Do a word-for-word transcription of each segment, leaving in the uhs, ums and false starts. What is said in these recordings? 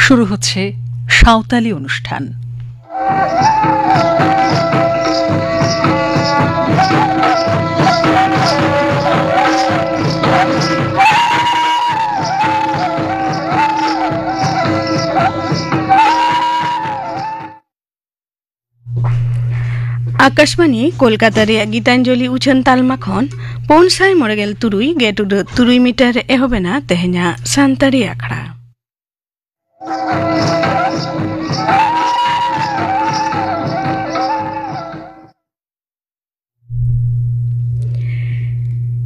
শুরু হচ্ছে সাঁওতালি অনুষ্ঠান। ᱟᱠᱟᱥᱵᱟᱱᱤ ᱠᱳᱞᱠᱟᱛᱟ ᱨᱮᱭᱟᱜ ᱜᱤᱛᱟᱧᱡᱚᱞᱤ ᱩᱪᱷᱟᱹᱱ ᱛᱟᱞᱢᱟ ᱠᱷᱚᱱ ᱯᱩᱱ ᱥᱟᱭ ᱢᱚᱬᱮ ᱜᱮᱞ ᱛᱩᱨᱩᱭ ᱜᱮᱴ ᱩᱰᱟᱹᱜ ᱛᱩᱨᱩᱭ ᱢᱤᱴᱟᱨ ᱨᱮ ᱮᱦᱚᱵ ᱮᱱᱟ ᱛᱮᱦᱮᱧᱟᱜ ᱥᱟᱱᱛᱟᱲᱤ ᱟᱠᱷᱲᱟ᱾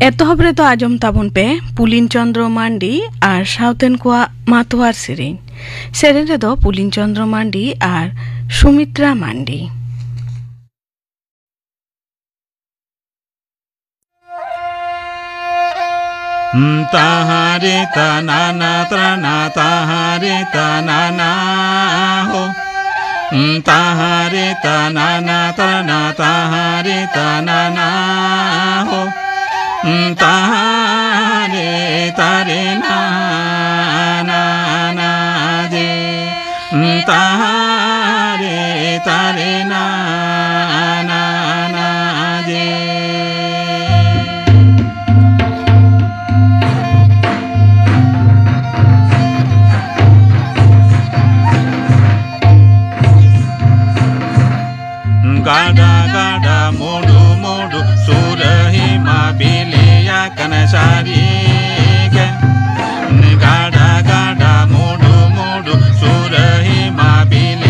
ᱮᱛᱚᱦᱚᱵ ᱨᱮᱫᱚ ᱟᱸᱡᱚᱢ ᱛᱟᱵᱚᱱ ᱯᱮ ᱯᱩᱞᱤᱱ ᱪᱚᱸᱫᱽᱨᱚ ᱢᱟᱱᱰᱤ ᱟᱨ ᱥᱟᱶᱛᱮᱱ ᱠᱚᱣᱟᱜ ᱢᱟᱛᱣᱟᱨ ᱥᱮᱨᱮᱧ᱾ ᱥᱮᱨᱮᱧ ᱨᱮᱫᱚ ᱯᱩᱞᱤᱱ ᱪᱚᱸᱫᱽᱨᱚ ᱢᱟᱱᱰᱤ ᱟᱨ ᱥᱩᱢᱤᱛᱨᱟ ᱢᱟᱱᱰᱤ᱾ ᱛᱟᱦᱟᱨᱮ ᱛᱟᱱᱟᱱᱟ ᱛᱨᱟᱱᱟ ᱛᱟᱦᱟᱨᱮ ᱛᱟᱱᱟᱱᱟ ᱦᱳ᱾ ᱛᱟᱦᱟᱨᱮ ᱛᱟᱱᱟᱱᱟ ᱛᱨᱟᱱᱟ ᱛᱟᱦᱟᱨᱮ ᱛᱟᱱᱟᱱᱟ ᱦᱳ᱾ ᱛᱟᱦᱟᱨᱮ ᱛᱟᱨᱮ ᱱᱟᱱᱟ ᱡᱮ᱾ ᱛᱟᱦᱟᱨᱮ ᱛᱟᱨᱮ ᱱᱟᱱᱟ ᱡᱮ᱾ ᱜᱟᱰᱟ ᱜᱟᱰᱟ ᱢᱩᱰᱩ ᱢᱩᱰᱩ ᱥᱩᱨᱟᱹᱦᱤ ᱢᱟ ᱵᱤᱞᱤ ᱟᱠᱟᱱᱟ ᱥᱟᱹᱨᱤ ᱜᱮ᱾ ᱜᱟᱰᱟ ᱜᱟᱰᱟ ᱢᱩᱰᱩ ᱢᱩᱰᱩ ᱥᱩᱨᱟᱹᱦᱤ ᱢᱟ ᱵᱤᱞᱤ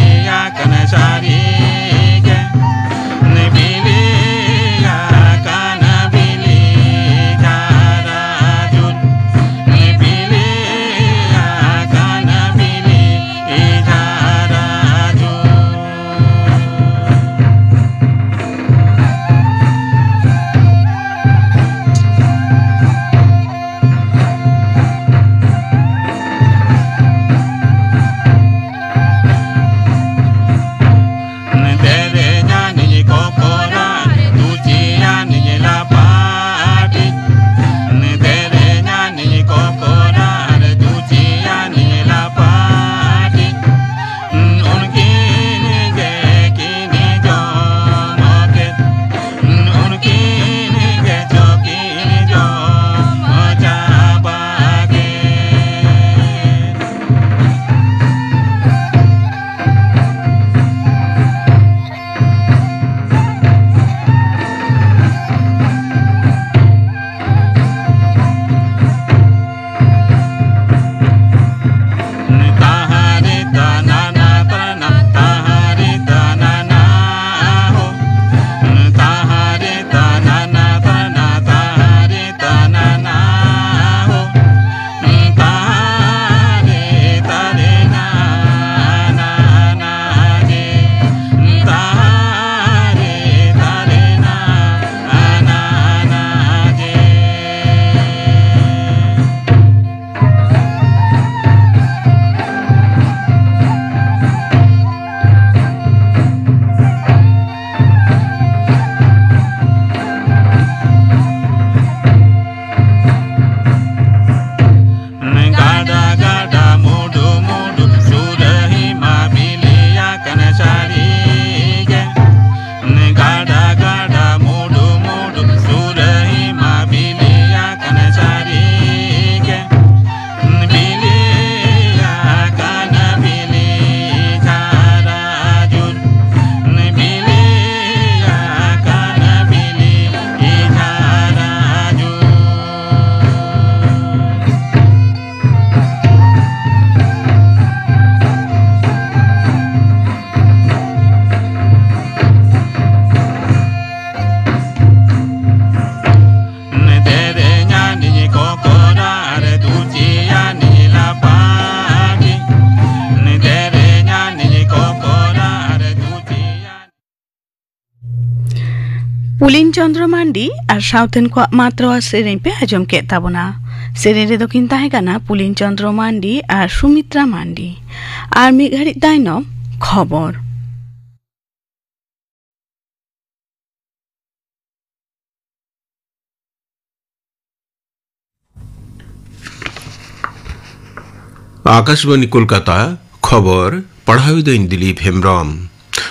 ᱯᱩᱞᱤᱱ ᱪᱚᱸᱫᱽᱨᱚ ᱢᱟᱱᱰᱤ ᱟᱨ ᱥᱟᱶᱛᱮᱱ ᱠᱚᱣᱟᱜ ᱢᱟᱛᱨᱚᱣᱟ ᱥᱮᱨᱮᱧ ᱯᱮ ᱟᱸᱡᱚᱢ ᱠᱮᱫ ᱛᱟᱵᱚᱱᱟ᱾ ᱥᱮᱨᱮᱧ ᱨᱮᱫᱚ ᱠᱤᱱ ᱛᱟᱦᱮᱸ ᱠᱟᱱᱟ ᱯᱩᱞᱤᱱ ᱪᱚᱸᱫᱽᱨᱚ ᱢᱟᱱᱰᱤ ᱟᱨ ᱥᱩᱢᱤᱛᱨᱟ ᱢᱟᱱᱰᱤ᱾ ᱟᱨ ᱢᱤᱫ ᱜᱷᱟᱹᱲᱤᱡ ᱛᱟᱭᱱᱚᱢ ᱠᱷᱚᱵᱚᱨ᱾ ᱟᱠᱟᱥᱵᱟᱬᱤ ᱠᱳᱞᱠᱟᱛᱟ, ᱠᱷᱚᱵᱚᱨ ᱯᱟᱲᱦᱟᱣᱤᱫᱟᱹᱧ ᱫᱤᱞᱤᱯ ᱦᱮᱢᱵᱽᱨᱚᱢ᱾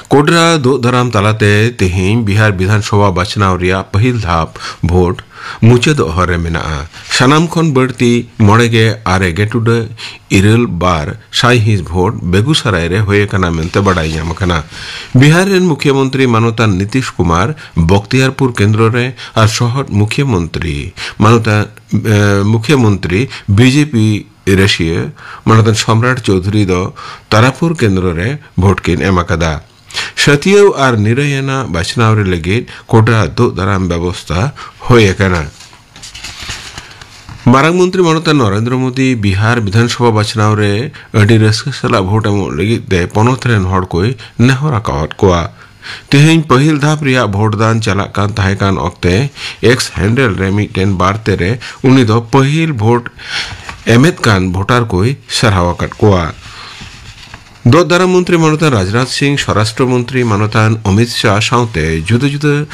ᱠᱚᱰᱨᱟ ᱫᱳᱜ ᱫᱟᱨᱟᱢ ᱛᱟᱞᱟᱛᱮ ᱛᱮᱦᱮᱧ ᱵᱤᱦᱟᱨ ᱵᱤᱫᱷᱟᱱ ᱥᱚᱵᱷᱟ ᱵᱟᱪᱷᱱᱟᱣ ᱨᱮᱭᱟᱜ ᱯᱟᱹᱦᱤᱞ ᱫᱷᱟᱯ ᱵᱷᱳᱴ ᱢᱩᱪᱟᱹᱫᱚᱜ ᱦᱚᱨ ᱨᱮ ᱢᱮᱱᱟᱜᱼᱟ᱾ ᱥᱟᱱᱟᱢ ᱠᱷᱚᱱ ᱵᱟᱹᱲᱛᱤ ᱢᱚᱬᱮ ᱜᱮ ᱟᱨᱮ ᱜᱮ ᱴᱩᱰᱟᱹᱜ ᱤᱨᱟᱹᱞ ᱵᱟᱨ ᱥᱟᱭᱦᱤᱸᱥ ᱵᱷᱳᱴ ᱵᱮᱜᱩᱥᱟᱨᱟᱭ ᱨᱮ ᱦᱩᱭ ᱟᱠᱟᱱᱟ ᱢᱮᱱᱛᱮ ᱵᱟᱰᱟᱭ ᱧᱟᱢ ᱟᱠᱟᱱᱟ᱾ ᱵᱤᱦᱟᱨ ᱨᱮᱱ ᱢᱩᱠᱷᱭᱟᱹ ᱢᱚᱱᱛᱨᱤ ᱢᱟᱱᱚᱛᱟᱱ ᱱᱤᱛᱤᱥ ᱠᱩᱢᱟᱨ ᱵᱚᱠᱛᱤᱭᱟᱨᱯᱩᱨ ᱠᱮᱱᱫᱨᱚ ᱨᱮ ᱟᱨ ᱥᱚᱦᱚᱫ ᱢᱩᱠᱷᱭᱟᱹ ᱢᱚᱱᱛᱨᱤ ᱢᱟᱱᱚᱛᱟᱱ, ᱮ, ᱢᱩᱠᱷᱭᱟᱹ ᱢᱚᱱᱛᱨᱤ ᱵᱤᱡᱮᱯᱤ ᱨᱟᱹᱥᱤᱭᱟᱹ ᱢᱟᱱᱚᱛᱟᱱ ᱥᱚᱢᱨᱟᱴ ᱪᱳᱣᱫᱷᱩᱨᱤ ᱫᱚ ᱛᱟᱨᱟᱯᱩᱨ ᱠᱮᱱᱫᱨᱚ ᱨᱮ ᱵᱷᱳᱴ ᱠᱤᱱ ᱮᱢ ᱟᱠᱟᱫᱟ᱾ ᱥᱟᱹᱛᱭᱟᱹᱣ ᱟᱨ ᱱᱤᱨᱟᱹᱭ ᱟᱱᱟᱜ ᱵᱟᱪᱷᱱᱟᱣ ᱨᱮ ᱞᱟᱹᱜᱤᱫ ᱠᱚᱰᱨᱟ ᱫᱳᱜ ᱫᱟᱨᱟᱢ ᱵᱮᱵᱚᱥᱛᱟ ᱦᱩᱭ ᱟᱠᱟᱱᱟ᱾ ᱢᱟᱨᱟᱝ ᱢᱚᱱᱛᱨᱤ ᱢᱟᱱᱚᱛᱟᱱ ᱱᱚᱨᱮᱱᱫᱨᱚ ᱢᱳᱫᱤ ᱵᱤᱦᱟᱨ ᱵᱤᱫᱷᱟᱱ ᱥᱚᱵᱷᱟ ᱵᱟᱪᱷᱱᱟᱣ ᱨᱮ ᱟᱹᱰᱤ ᱨᱟᱹᱥᱠᱟᱹ ᱥᱟᱞᱟᱜ ᱵᱷᱳᱴ ᱮᱢᱚᱜ ᱞᱟᱹᱜᱤᱫ ᱛᱮ ᱯᱚᱱᱚᱛ ᱨᱮᱱ ᱦᱚᱲ ᱠᱚᱭ ᱱᱮᱦᱚᱨ ᱟᱠᱟᱣᱟᱫ ᱠᱚᱣᱟ᱾ ᱛᱮᱦᱮᱧ ᱯᱟᱹᱦᱤᱞ ᱫᱷᱟᱯ ᱨᱮᱭᱟᱜ ᱵᱷᱳᱴ ᱫᱟᱱ ᱪᱟᱞᱟᱜ ᱠᱟᱱ ᱛᱟᱦᱮᱸ ᱠᱟᱱ ᱚᱠᱛᱮ ᱮᱠᱥ ᱦᱮᱱᱰᱮᱞ ᱨᱮ ᱢᱤᱫᱴᱮᱱ ᱵᱟᱨᱛᱮ ᱨᱮ ᱩᱱᱤ ᱫᱚ ᱯᱟᱹᱦᱤᱞ ᱵᱷᱳᱴ ᱮᱢᱮᱫ ᱠᱟᱱ ᱵᱷᱳᱴᱟᱨ ᱠᱚᱭ ᱥᱟᱨᱦᱟᱣ ᱟᱠᱟᱫ ᱠᱚᱣᱟ᱾ ᱫᱚᱜ ᱫᱟᱨᱟᱢ ᱢᱚᱱᱛᱨᱤ ᱢᱟᱱᱚᱛᱟᱱ ᱨᱟᱡᱽᱱᱟᱛᱷ ᱥᱤᱝ, ᱥᱚᱨᱟᱥᱴᱨᱚ ᱢᱚᱱᱛᱨᱤ ᱢᱟᱱᱚᱛᱟᱱ ᱚᱢᱤᱛ ᱥᱟᱦ ᱥᱟᱶᱛᱮ ᱡᱩᱫᱟᱹ ᱡᱩᱫᱟᱹ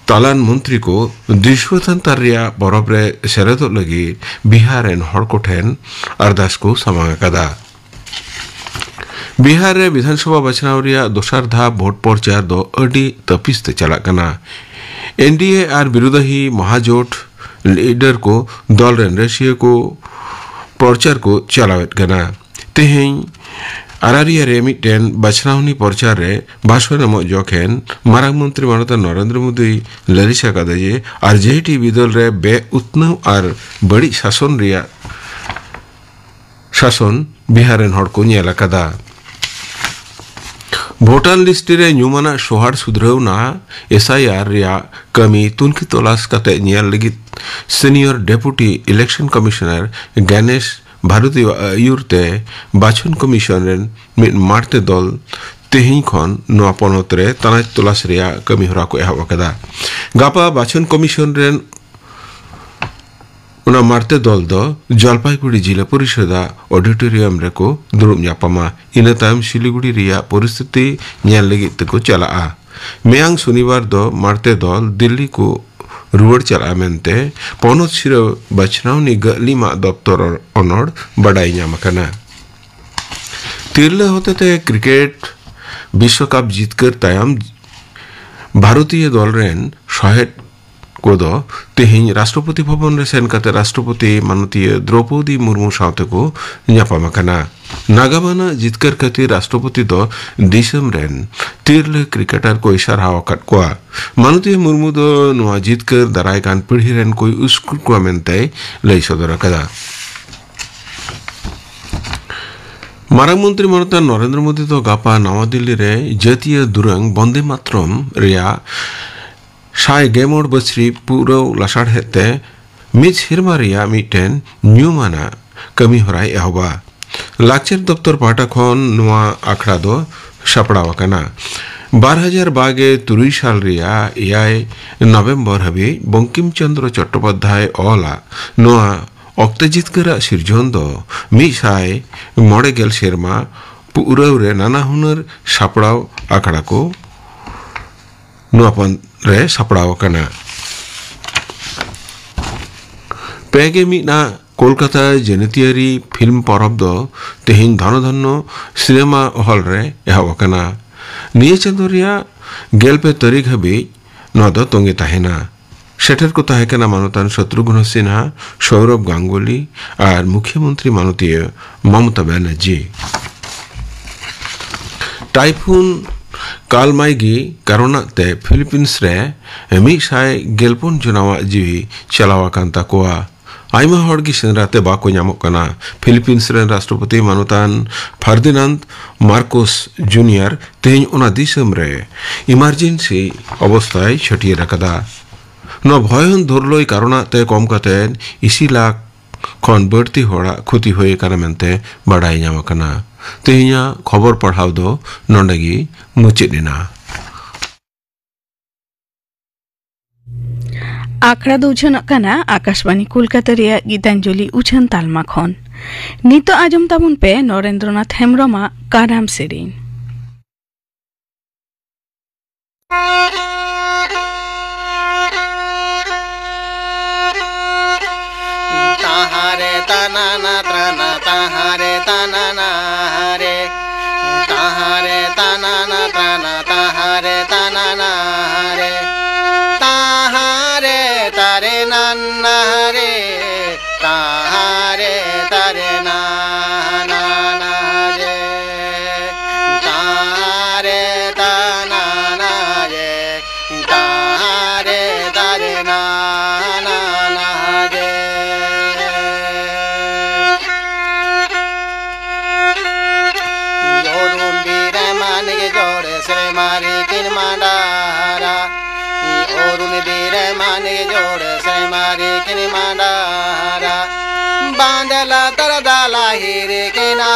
ᱛᱟᱞᱟᱱ ᱢᱚᱱᱛᱨᱤ ᱠᱚ ᱫᱤᱥᱣᱟᱹ ᱥᱟᱱᱛᱟᱲ ᱨᱮᱭᱟᱜ ᱯᱚᱨᱚᱵᱽ ᱨᱮ ᱥᱮᱞᱮᱫᱚᱜ ᱞᱟᱹᱜᱤᱫ ᱵᱤᱦᱟᱨ ᱨᱮᱱ ᱦᱚᱲ ᱠᱚᱴᱷᱮᱱ ᱟᱨᱫᱟᱥ ᱠᱚ ᱥᱟᱢᱟᱝ ᱟᱠᱟᱫᱟ᱾ ᱵᱤᱦᱟᱨ ᱨᱮ ᱵᱤᱫᱷᱟᱱ ᱥᱚᱵᱷᱟ ᱵᱟᱪᱷᱱᱟᱣ ᱨᱮᱭᱟᱜ ᱫᱚᱥᱟᱨ ᱫᱷᱟᱯ ᱵᱷᱳᱴ ᱯᱨᱚᱪᱟᱨ ᱫᱚ ᱟᱹᱰᱤ ᱛᱟᱹᱯᱤᱥ ᱛᱮ ᱪᱟᱞᱟᱜ ᱠᱟᱱᱟ᱾ ᱮᱱ ᱰᱤ ᱮ ᱟᱨ ᱵᱤᱨᱳᱫᱷᱤ ᱢᱚᱦᱟᱡᱳᱴ ᱞᱤᱰᱟᱨ ᱠᱚ ᱫᱚᱞ ᱨᱮᱱ ᱨᱟᱹᱥᱤᱭᱟᱹ ᱠᱚ ᱯᱨᱚᱪᱟᱨ ᱠᱚ ᱪᱟᱞᱟᱣᱮᱫ ᱠᱟᱱᱟ᱾ ᱛᱮᱦᱮᱧ ᱟᱨᱟᱨᱤᱭᱟ ᱨᱮ ᱢᱤᱫᱴᱮᱱ ᱵᱟᱪᱷᱱᱟᱣᱱᱤ ᱯᱨᱚᱪᱟᱨ ᱨᱮ ᱵᱷᱟᱥᱚᱱ ᱮᱢᱚᱜ ᱡᱚᱠᱷᱮᱱ ᱢᱟᱨᱟᱝ ᱢᱚᱱᱛᱨᱤ ᱢᱟᱱᱚᱛᱟᱱ ᱱᱚᱨᱮᱱᱫᱨᱚ ᱢᱳᱫᱤᱭ ᱞᱟᱹᱞᱤᱥ ᱟᱠᱟᱫᱟ ᱡᱮ ᱟᱨ ᱡᱮ ᱰᱤ ᱵᱤᱫᱟᱹᱞ ᱨᱮ ᱵᱮᱼᱩᱛᱱᱟᱹᱣ ᱟᱨ ᱵᱟᱹᱲᱤᱡ ᱥᱟᱥᱚᱱ ᱨᱮᱭᱟᱜ ᱥᱟᱥᱚᱱ ᱵᱤᱦᱟᱨ ᱨᱮᱱ ᱦᱚᱲ ᱠᱚ ᱧᱮᱞ ᱟᱠᱟᱫᱟ᱾ ᱵᱷᱳᱴᱟᱨ ᱞᱤᱥᱴ ᱨᱮ ᱧᱩᱢᱟᱱᱟᱜ ᱥᱚᱦᱟᱨ ᱥᱩᱫᱷᱨᱟᱹᱣᱱᱟ, ᱮᱥ ᱟᱭ ᱟᱨ ᱨᱮᱭᱟᱜ ᱠᱟᱹᱢᱤ ᱛᱩᱱᱠᱷᱤ ᱛᱚᱞᱟᱥ ᱠᱟᱛᱮ ᱧᱮᱞ ᱞᱟᱹᱜᱤᱫ ᱥᱤᱱᱤᱭᱚᱨ ᱰᱮᱯᱩᱴᱤ ᱤᱞᱮᱠᱥᱚᱱ ᱠᱚᱢᱤᱥᱚᱱᱟᱨ ᱜᱟᱱᱮᱥ ᱵᱷᱟᱨᱚᱛᱤᱭᱚ ᱟᱹᱭᱩᱨ ᱛᱮ ᱵᱟᱪᱷᱚᱱ ᱠᱚᱢᱤᱥᱚᱱ ᱨᱮᱱ ᱢᱤᱫ ᱢᱟᱲᱛᱮ ᱫᱚᱞ ᱛᱮᱦᱮᱧ ᱠᱷᱚᱱ ᱱᱚᱣᱟ ᱯᱚᱱᱚᱛ ᱨᱮ ᱛᱟᱱᱟᱪ ᱛᱚᱞᱟᱥ ᱨᱮᱭᱟᱜ ᱠᱟᱹᱢᱤ ᱦᱚᱨᱟ ᱠᱚ ᱮᱦᱚᱵ ᱟᱠᱟᱫᱟ᱾ ᱜᱟᱯᱟ ᱵᱟᱪᱷᱚᱱ ᱠᱚᱢᱤᱥᱚᱱ ᱨᱮᱱ ᱚᱱᱟ ᱢᱟᱨᱛᱮ ᱫᱚᱞ ᱫᱚ ᱡᱚᱞᱯᱟᱭᱜᱩᱲᱤ ᱡᱤᱞᱟ ᱯᱚᱨᱤᱥᱚᱫᱟ ᱚᱰᱤᱴᱳᱨᱤᱭᱟᱢ ᱨᱮᱠᱚ ᱫᱩᱲᱩᱵ ᱧᱟᱯᱟᱢᱟ᱾ ᱤᱱᱟᱹ ᱛᱟᱭᱚᱢ ᱥᱤᱞᱤᱜᱩᱲᱤ ᱨᱮᱭᱟᱜ ᱯᱚᱨᱤᱥᱛᱷᱤᱛᱤ ᱧᱮᱞ ᱞᱟᱹᱜᱤᱫ ᱛᱮᱠᱚ ᱪᱟᱞᱟᱜᱼᱟ᱾ ᱢᱮᱭᱟᱝ ᱥᱚᱱᱤᱵᱟᱨ ᱫᱚ ᱢᱟᱨᱛᱮ ᱫᱚᱞ ᱫᱤᱞᱞᱤ ᱠᱚ ᱨᱩᱣᱟᱹᱲ ᱪᱟᱞᱟᱜᱼᱟ ᱢᱮᱱᱛᱮ ᱯᱚᱱᱚᱛ ᱥᱤᱨᱟᱹ ᱵᱟᱪᱷᱱᱟᱣᱱᱤ ᱜᱟᱹᱞᱤᱢᱟᱜ ᱫᱚᱯᱛᱚᱨ ᱚᱱᱚᱲ ᱵᱟᱰᱟᱭ ᱧᱟᱢ ᱟᱠᱟᱱᱟ᱾ ᱛᱤᱨᱞᱟᱹ ᱦᱚᱛᱮᱛᱮ ᱠᱨᱤᱠᱮᱴ ᱵᱤᱥᱣᱚᱠᱟᱯ ᱡᱤᱛᱠᱟᱹᱨ ᱛᱟᱭᱚᱢ ᱵᱷᱟᱨᱚᱛᱤᱭᱚ ᱫᱚᱞ ᱨᱮᱱ ᱥᱚᱦᱮᱫ ᱠᱚᱫᱚ ᱛᱮᱦᱮᱧ ᱨᱟᱥᱴᱨᱚᱯᱚᱛᱤ ᱵᱷᱚᱵᱚᱱ ᱨᱮ ᱥᱮᱱ ᱠᱟᱛᱮ ᱨᱟᱥᱴᱨᱚᱯᱚᱛᱤ ᱢᱟᱱᱚᱛᱤᱭᱟᱹ ᱫᱨᱚᱯᱚᱫᱤ ᱢᱩᱨᱢᱩ ᱥᱟᱶᱛᱮ ᱠᱚ ᱧᱟᱯᱟᱢ ᱟᱠᱟᱱᱟ᱾ ᱱᱟᱜᱟᱢ ᱟᱱᱟᱜ ᱡᱤᱛᱠᱟᱹᱨ ᱠᱷᱟᱹᱛᱤᱨ ᱨᱟᱥᱴᱨᱚᱯᱚᱛᱤ ᱫᱚ ᱫᱤᱥᱚᱢ ᱨᱮᱱ ᱛᱤᱨᱞᱟᱹ ᱠᱨᱤᱠᱮᱴᱟᱨ ᱠᱚᱭ ᱥᱟᱨᱦᱟᱣ ᱟᱠᱟᱫ ᱠᱚᱣᱟ᱾ ᱢᱟᱱᱚᱛᱤᱭᱟᱹ ᱢᱩᱨᱢᱩ ᱫᱚ ᱱᱚᱣᱟ ᱡᱤᱛᱠᱟᱹᱨ ᱫᱟᱨᱟᱭ ᱠᱟᱱ ᱯᱤᱲᱦᱤ ᱨᱮᱱ ᱠᱚᱭ ᱩᱥᱠᱩᱨ ᱠᱚᱣᱟ ᱢᱮᱱᱛᱮᱭ ᱞᱟᱹᱭ ᱥᱚᱫᱚᱨ ᱟᱠᱟᱫᱟ᱾ ᱢᱟᱨᱟᱝ ᱢᱚᱱᱛᱨᱤ ᱢᱟᱱᱚᱛᱟᱱ ᱱᱚᱨᱮᱱᱫᱨᱚ ᱢᱳᱫᱤ ᱫᱚ ᱜᱟᱯᱟ ᱱᱟᱣᱟ ᱫᱤᱞᱞᱤ ᱨᱮ ᱡᱟᱹᱛᱤᱭᱟᱹ ᱫᱩᱨᱟᱹᱝ ᱵᱚᱱᱫᱮ ᱢᱟᱛᱨᱚᱢ ᱨᱮᱭᱟᱜ ᱥᱟᱭ ᱜᱮᱢᱚᱬ ᱵᱟᱹᱥᱨᱤ ᱯᱩᱨᱟᱹᱣ ᱞᱟᱥᱟᱲᱦᱮᱫ ᱛᱮ ᱢᱤᱫ ᱥᱮᱨᱢᱟ ᱨᱮᱭᱟᱜ ᱢᱤᱫᱴᱮᱱ ᱧᱩᱢᱟᱱᱟᱜ ᱠᱟᱹᱢᱤ ᱦᱚᱨᱟᱭ ᱮᱦᱚᱵᱟ᱾ ᱞᱟᱠᱪᱟᱨ ᱫᱚᱯᱛᱚᱨ ᱯᱟᱦᱴᱟ ᱠᱷᱚᱱ ᱱᱚᱣᱟ ᱟᱠᱷᱲᱟ ᱫᱚ ᱥᱟᱯᱲᱟᱣ ᱟᱠᱟᱱᱟ᱾ ᱵᱟᱨ ᱦᱟᱡᱟᱨ ᱵᱟᱜᱮ ᱛᱩᱨᱩᱭ ᱥᱟᱞ ᱨᱮᱭᱟᱜ ᱮᱭᱟᱭ ᱱᱚᱵᱷᱮᱢᱵᱚᱨ ᱦᱟᱹᱵᱤᱡ ᱵᱚᱝᱠᱤᱢ ᱪᱚᱸᱫᱽᱨᱚ ᱪᱚᱴᱴᱳᱯᱟᱫᱽᱫᱷᱟᱭ ᱚᱞᱟᱜ ᱱᱚᱣᱟ ᱚᱠᱛᱮ ᱡᱤᱛᱠᱟᱹᱨᱟᱜ ᱥᱤᱨᱡᱚᱱ ᱫᱚ ᱢᱤᱫ ᱥᱟᱭ ᱢᱚᱬᱮ ᱜᱮᱞ ᱥᱮᱨᱢᱟ ᱯᱩᱨᱟᱹᱣ ᱨᱮ ᱱᱟᱱᱟ ᱦᱩᱱᱟᱹᱨ ᱥᱟᱯᱲᱟᱣ ᱟᱠᱷᱲᱟ ᱠᱚ ᱱᱚᱣᱟ ᱯᱚᱱ ᱨᱮ ᱥᱟᱯᱲᱟᱣ ᱟᱠᱟᱱᱟ᱾ ᱯᱮ ᱜᱮ ᱢᱤᱫ ᱟᱜ ᱠᱳᱞᱠᱟᱛᱟ ᱡᱟᱹᱱᱤᱛᱤᱭᱟᱹᱨᱤ ᱯᱷᱤᱞᱢ ᱯᱚᱨᱚᱵᱽ ᱫᱚ ᱛᱮᱦᱮᱧ ᱫᱷᱚᱱᱚ ᱫᱷᱚᱱᱚ ᱥᱤᱱᱮᱢᱟ ᱦᱚᱞ ᱨᱮ ᱮᱦᱚᱵ ᱟᱠᱟᱱᱟ᱾ ᱱᱤᱭᱟᱹ ᱪᱟᱸᱫᱳ ᱨᱮᱭᱟᱜ ᱜᱮᱞ ᱯᱮ ᱛᱟᱹᱨᱤᱠᱷ ᱦᱟᱹᱵᱤᱡ ᱱᱚᱣᱟ ᱫᱚ ᱛᱚᱸᱜᱮ ᱛᱟᱦᱮᱱᱟ᱾ ᱥᱮᱴᱮᱨ ᱠᱚ ᱛᱟᱦᱮᱸ ᱠᱟᱱᱟ ᱢᱟᱱᱚᱛᱟᱱ ᱥᱚᱛᱨᱩᱜᱷᱱᱚ ᱥᱤᱱᱦᱟ, ᱥᱚᱣᱨᱚᱵᱷ ᱜᱟᱝᱜᱩᱞᱤ ᱟᱨ ᱢᱩᱠᱷᱭᱟᱹ ᱢᱚᱱᱛᱨᱤ ᱢᱟᱱᱚᱛᱤᱭᱟᱹ ᱢᱚᱢᱚᱛᱟ ᱵᱟᱱᱟᱨᱡᱤ᱾ ᱴᱟᱭᱯᱷᱩᱱ ᱠᱟᱞᱢᱟᱭᱜᱤ ᱠᱟᱨᱚᱱᱟᱜ ᱛᱮ ᱯᱷᱤᱞᱤᱯᱤᱱᱥ ᱨᱮ ᱢᱤᱫ ᱥᱟᱭ ᱜᱮᱞ ᱯᱩᱱ ᱡᱚᱱᱟᱣᱟᱜ ᱡᱤᱣᱤ ᱪᱟᱞᱟᱣ ᱟᱠᱟᱱ ᱛᱟᱠᱚᱣᱟ᱾ ᱟᱭᱢᱟ ᱦᱚᱲ ᱜᱮ ᱥᱮᱸᱫᱽᱨᱟ ᱛᱮ ᱵᱟᱠᱚ ᱧᱟᱢᱚᱜ ᱠᱟᱱᱟ᱾ ᱯᱷᱤᱞᱤᱯᱤᱱᱥ ᱨᱮᱱ ᱨᱟᱥᱴᱨᱚᱯᱚᱛᱤ ᱢᱟᱱᱚᱛᱟᱱ ᱯᱷᱟᱨᱫᱤᱱᱟᱱᱫ ᱢᱟᱨᱠᱳᱥ ᱡᱩᱱᱤᱭᱟᱨ ᱛᱮᱦᱮᱧ ᱚᱱᱟ ᱫᱤᱥᱚᱢ ᱨᱮ ᱤᱢᱟᱨᱡᱮᱱᱥᱤ ᱚᱵᱚᱥᱛᱷᱟᱭ ᱪᱷᱟᱹᱴᱭᱟᱹᱨ ᱟᱠᱟᱫᱟ᱾ ᱱᱚᱣᱟ ᱵᱷᱚᱭᱚᱱ ᱫᱷᱚᱨᱞᱳᱭ ᱠᱟᱨᱚᱱᱟᱜ ᱛᱮ ᱠᱚᱢ ᱠᱟᱛᱮ ᱤᱥᱤ ᱞᱟᱠᱷ ᱠᱷᱚᱱ ᱵᱟᱹᱲᱛᱤ ᱦᱚᱲᱟᱜ ᱠᱷᱩᱛᱤ ᱦᱩᱭ ᱟᱠᱟᱱᱟ ᱢᱮᱱᱛᱮ ᱵᱟᱰᱟᱭ ᱧᱟᱢ ᱟᱠᱟᱱᱟ᱾ ᱛᱮᱦᱮᱧᱟᱜ ᱠᱷᱚᱵᱚᱨ ᱯᱟᱲᱦᱟᱣ ᱫᱚ ᱱᱚᱰᱮ ᱜᱮ ᱢᱩᱪᱟᱹᱫ ᱮᱱᱟ᱾ ᱟᱠᱷᱲᱟ ᱫᱚ ᱩᱪᱷᱟᱹᱱᱚᱜ ᱠᱟᱱᱟ ᱟᱠᱟᱥᱵᱟᱬᱤ ᱠᱳᱞᱠᱟᱛᱟ ᱨᱮᱭᱟᱜ ᱜᱤᱛᱟᱧᱡᱚᱞᱤ ᱩᱪᱷᱟᱹᱱ ᱛᱟᱞᱢᱟ ᱠᱷᱚᱱ᱾ ᱱᱤᱛᱚᱜ ᱟᱸᱡᱚᱢ ᱛᱟᱵᱚᱱ ᱯᱮ ᱱᱚᱨᱮᱱᱫᱨᱚᱱᱟᱛᱷ ᱦᱮᱢᱵᱽᱨᱚᱢᱟᱜ ᱠᱟᱨᱟᱢ ᱥᱮᱨᱮᱧ᱾ ᱛᱟᱦᱟᱨᱮ ᱛᱟᱱᱟᱱᱟ ᱛᱨᱟᱱᱟ ᱛᱟᱦᱟᱨᱮ ᱛᱟᱱᱟᱱᱟ ᱦᱟᱨᱮ᱾ ᱛᱟᱦᱟᱨᱮ ᱛᱟᱱᱟᱱᱟ ᱛᱨᱟᱱᱟ ᱛᱟᱦᱟᱨᱮ ᱛᱟᱱᱟᱱᱟ ᱦᱟᱨᱮ᱾ ᱛᱟᱦᱟᱨᱮ ᱛᱟᱨᱮ ᱱᱟᱱᱱᱟ ᱦᱟᱨᱮ᱾ ᱛᱟᱦᱟᱨᱮ ᱛᱟᱨᱮ ᱱᱟᱱᱟ ᱡᱮ᱾ ᱛᱟᱦᱟᱨᱮ ᱛᱟᱱᱟᱱᱟ ᱡᱮ᱾ ᱛᱟᱦᱟᱨᱮ ᱛᱟᱨᱮ ᱱᱟᱱᱟ ᱡᱮ᱾ ᱚᱨᱩᱱ ᱵᱤᱨᱮ ᱢᱟᱱᱤᱠ ᱡᱚᱲᱮ ᱥᱮ ᱢᱟᱨᱤ ᱠᱤᱱ ᱢᱟᱰᱟᱨᱟ᱾ ᱚᱨᱩᱱ ᱵᱤᱨᱮ ᱢᱟᱱᱤᱠ ᱡᱚᱲᱮ ᱥᱮ ᱢᱟᱨᱤ ᱠᱤᱱ ᱢᱟᱰᱟᱨᱟ᱾ ᱵᱟᱸᱫᱮ ᱞᱟᱛᱟᱨ ᱫᱟᱞᱟ ᱦᱤᱨᱤ ᱠᱤᱱᱟ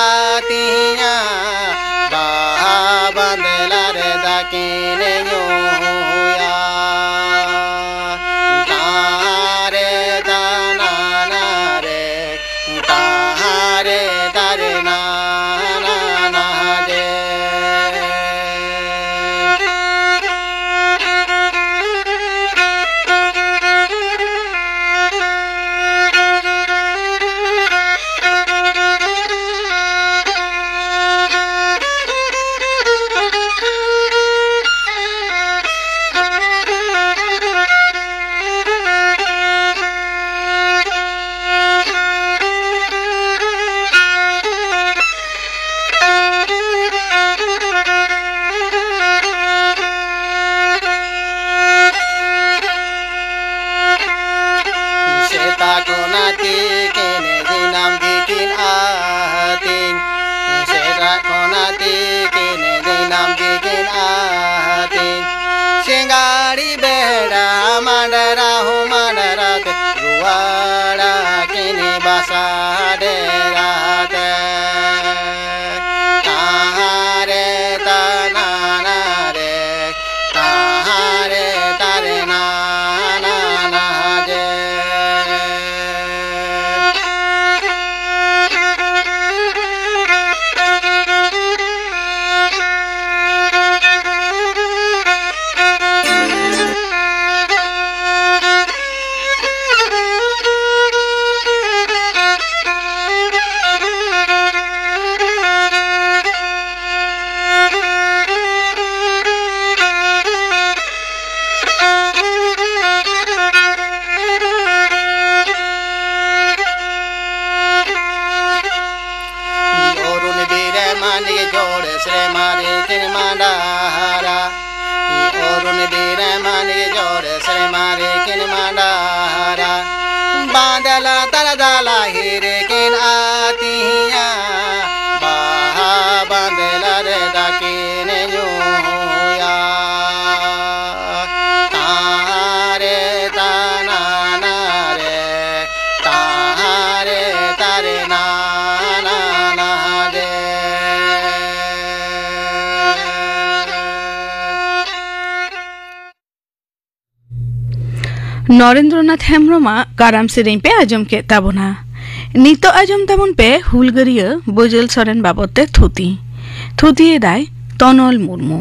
ᱛᱤᱦᱤᱧᱟ᱾ ᱵᱟᱦᱟ ᱵᱟᱸᱫᱮ ᱞᱟᱨᱮ ᱫᱟᱠᱤᱱ ᱧᱩᱭᱟ᱾ ᱛᱟᱨᱮ ᱛᱟᱱᱟᱱᱟ ᱨᱮ᱾ ᱛᱟᱦᱟᱨᱮ ᱛᱟᱨᱮ ᱱᱟᱱᱟ ᱡᱮ᱾ ᱥᱮᱨᱢᱟ ᱨᱮᱠᱤᱱ ᱢᱟᱸᱰᱟᱨᱟ᱾ ᱚᱨᱩᱱ ᱫᱤᱱ ᱢᱟᱱᱮ ᱡᱚᱨ ᱥᱮᱨᱢᱟ ᱨᱮᱠᱤᱱ ᱢᱟᱸᱰᱟᱨᱟ᱾ ᱵᱟᱸᱫᱮ ᱞᱟᱛᱟᱨ ᱫᱟᱞᱟ ᱦᱤᱨ ᱠᱤᱱ ᱟᱹᱛᱤᱧᱟ᱾ ᱵᱟᱦᱟ ᱵᱟᱸᱫᱮ ᱞᱟᱨᱮ ᱫᱟᱠᱤᱱ ᱧᱩᱭᱟ᱾ ᱛᱟᱨᱮ ᱛᱟᱱᱟᱱᱟ ᱨᱮ, ᱛᱟᱨᱮ ᱛᱟᱨᱮ ᱱᱟᱱᱟ ᱱᱟ ᱫᱮ᱾ ᱱᱚᱨᱮᱱᱫᱨᱚᱱᱟᱛᱷ ᱦᱮᱢᱵᱽᱨᱚᱢᱟᱜ ᱠᱟᱨᱟᱢ ᱥᱮᱨᱮᱧ ᱯᱮ ᱟᱸᱡᱚᱢ ᱠᱮᱫ ᱛᱟᱵᱚᱱᱟ᱾ ᱱᱤᱛᱚᱜ ᱟᱸᱡᱚᱢ ᱛᱟᱵᱚᱱ ᱯᱮ ᱦᱩᱞᱜᱟᱹᱨᱤᱭᱟᱹ ᱵᱟᱹᱡᱟᱹᱞ ᱥᱚᱨᱮᱱ ᱵᱟᱵᱚᱫ ᱛᱮ ᱛᱷᱩᱛᱤ᱾ ᱛᱷᱩᱛᱤᱭᱮᱫᱟᱭ ᱛᱚᱱᱚᱞ ᱢᱩᱨᱢᱩ᱾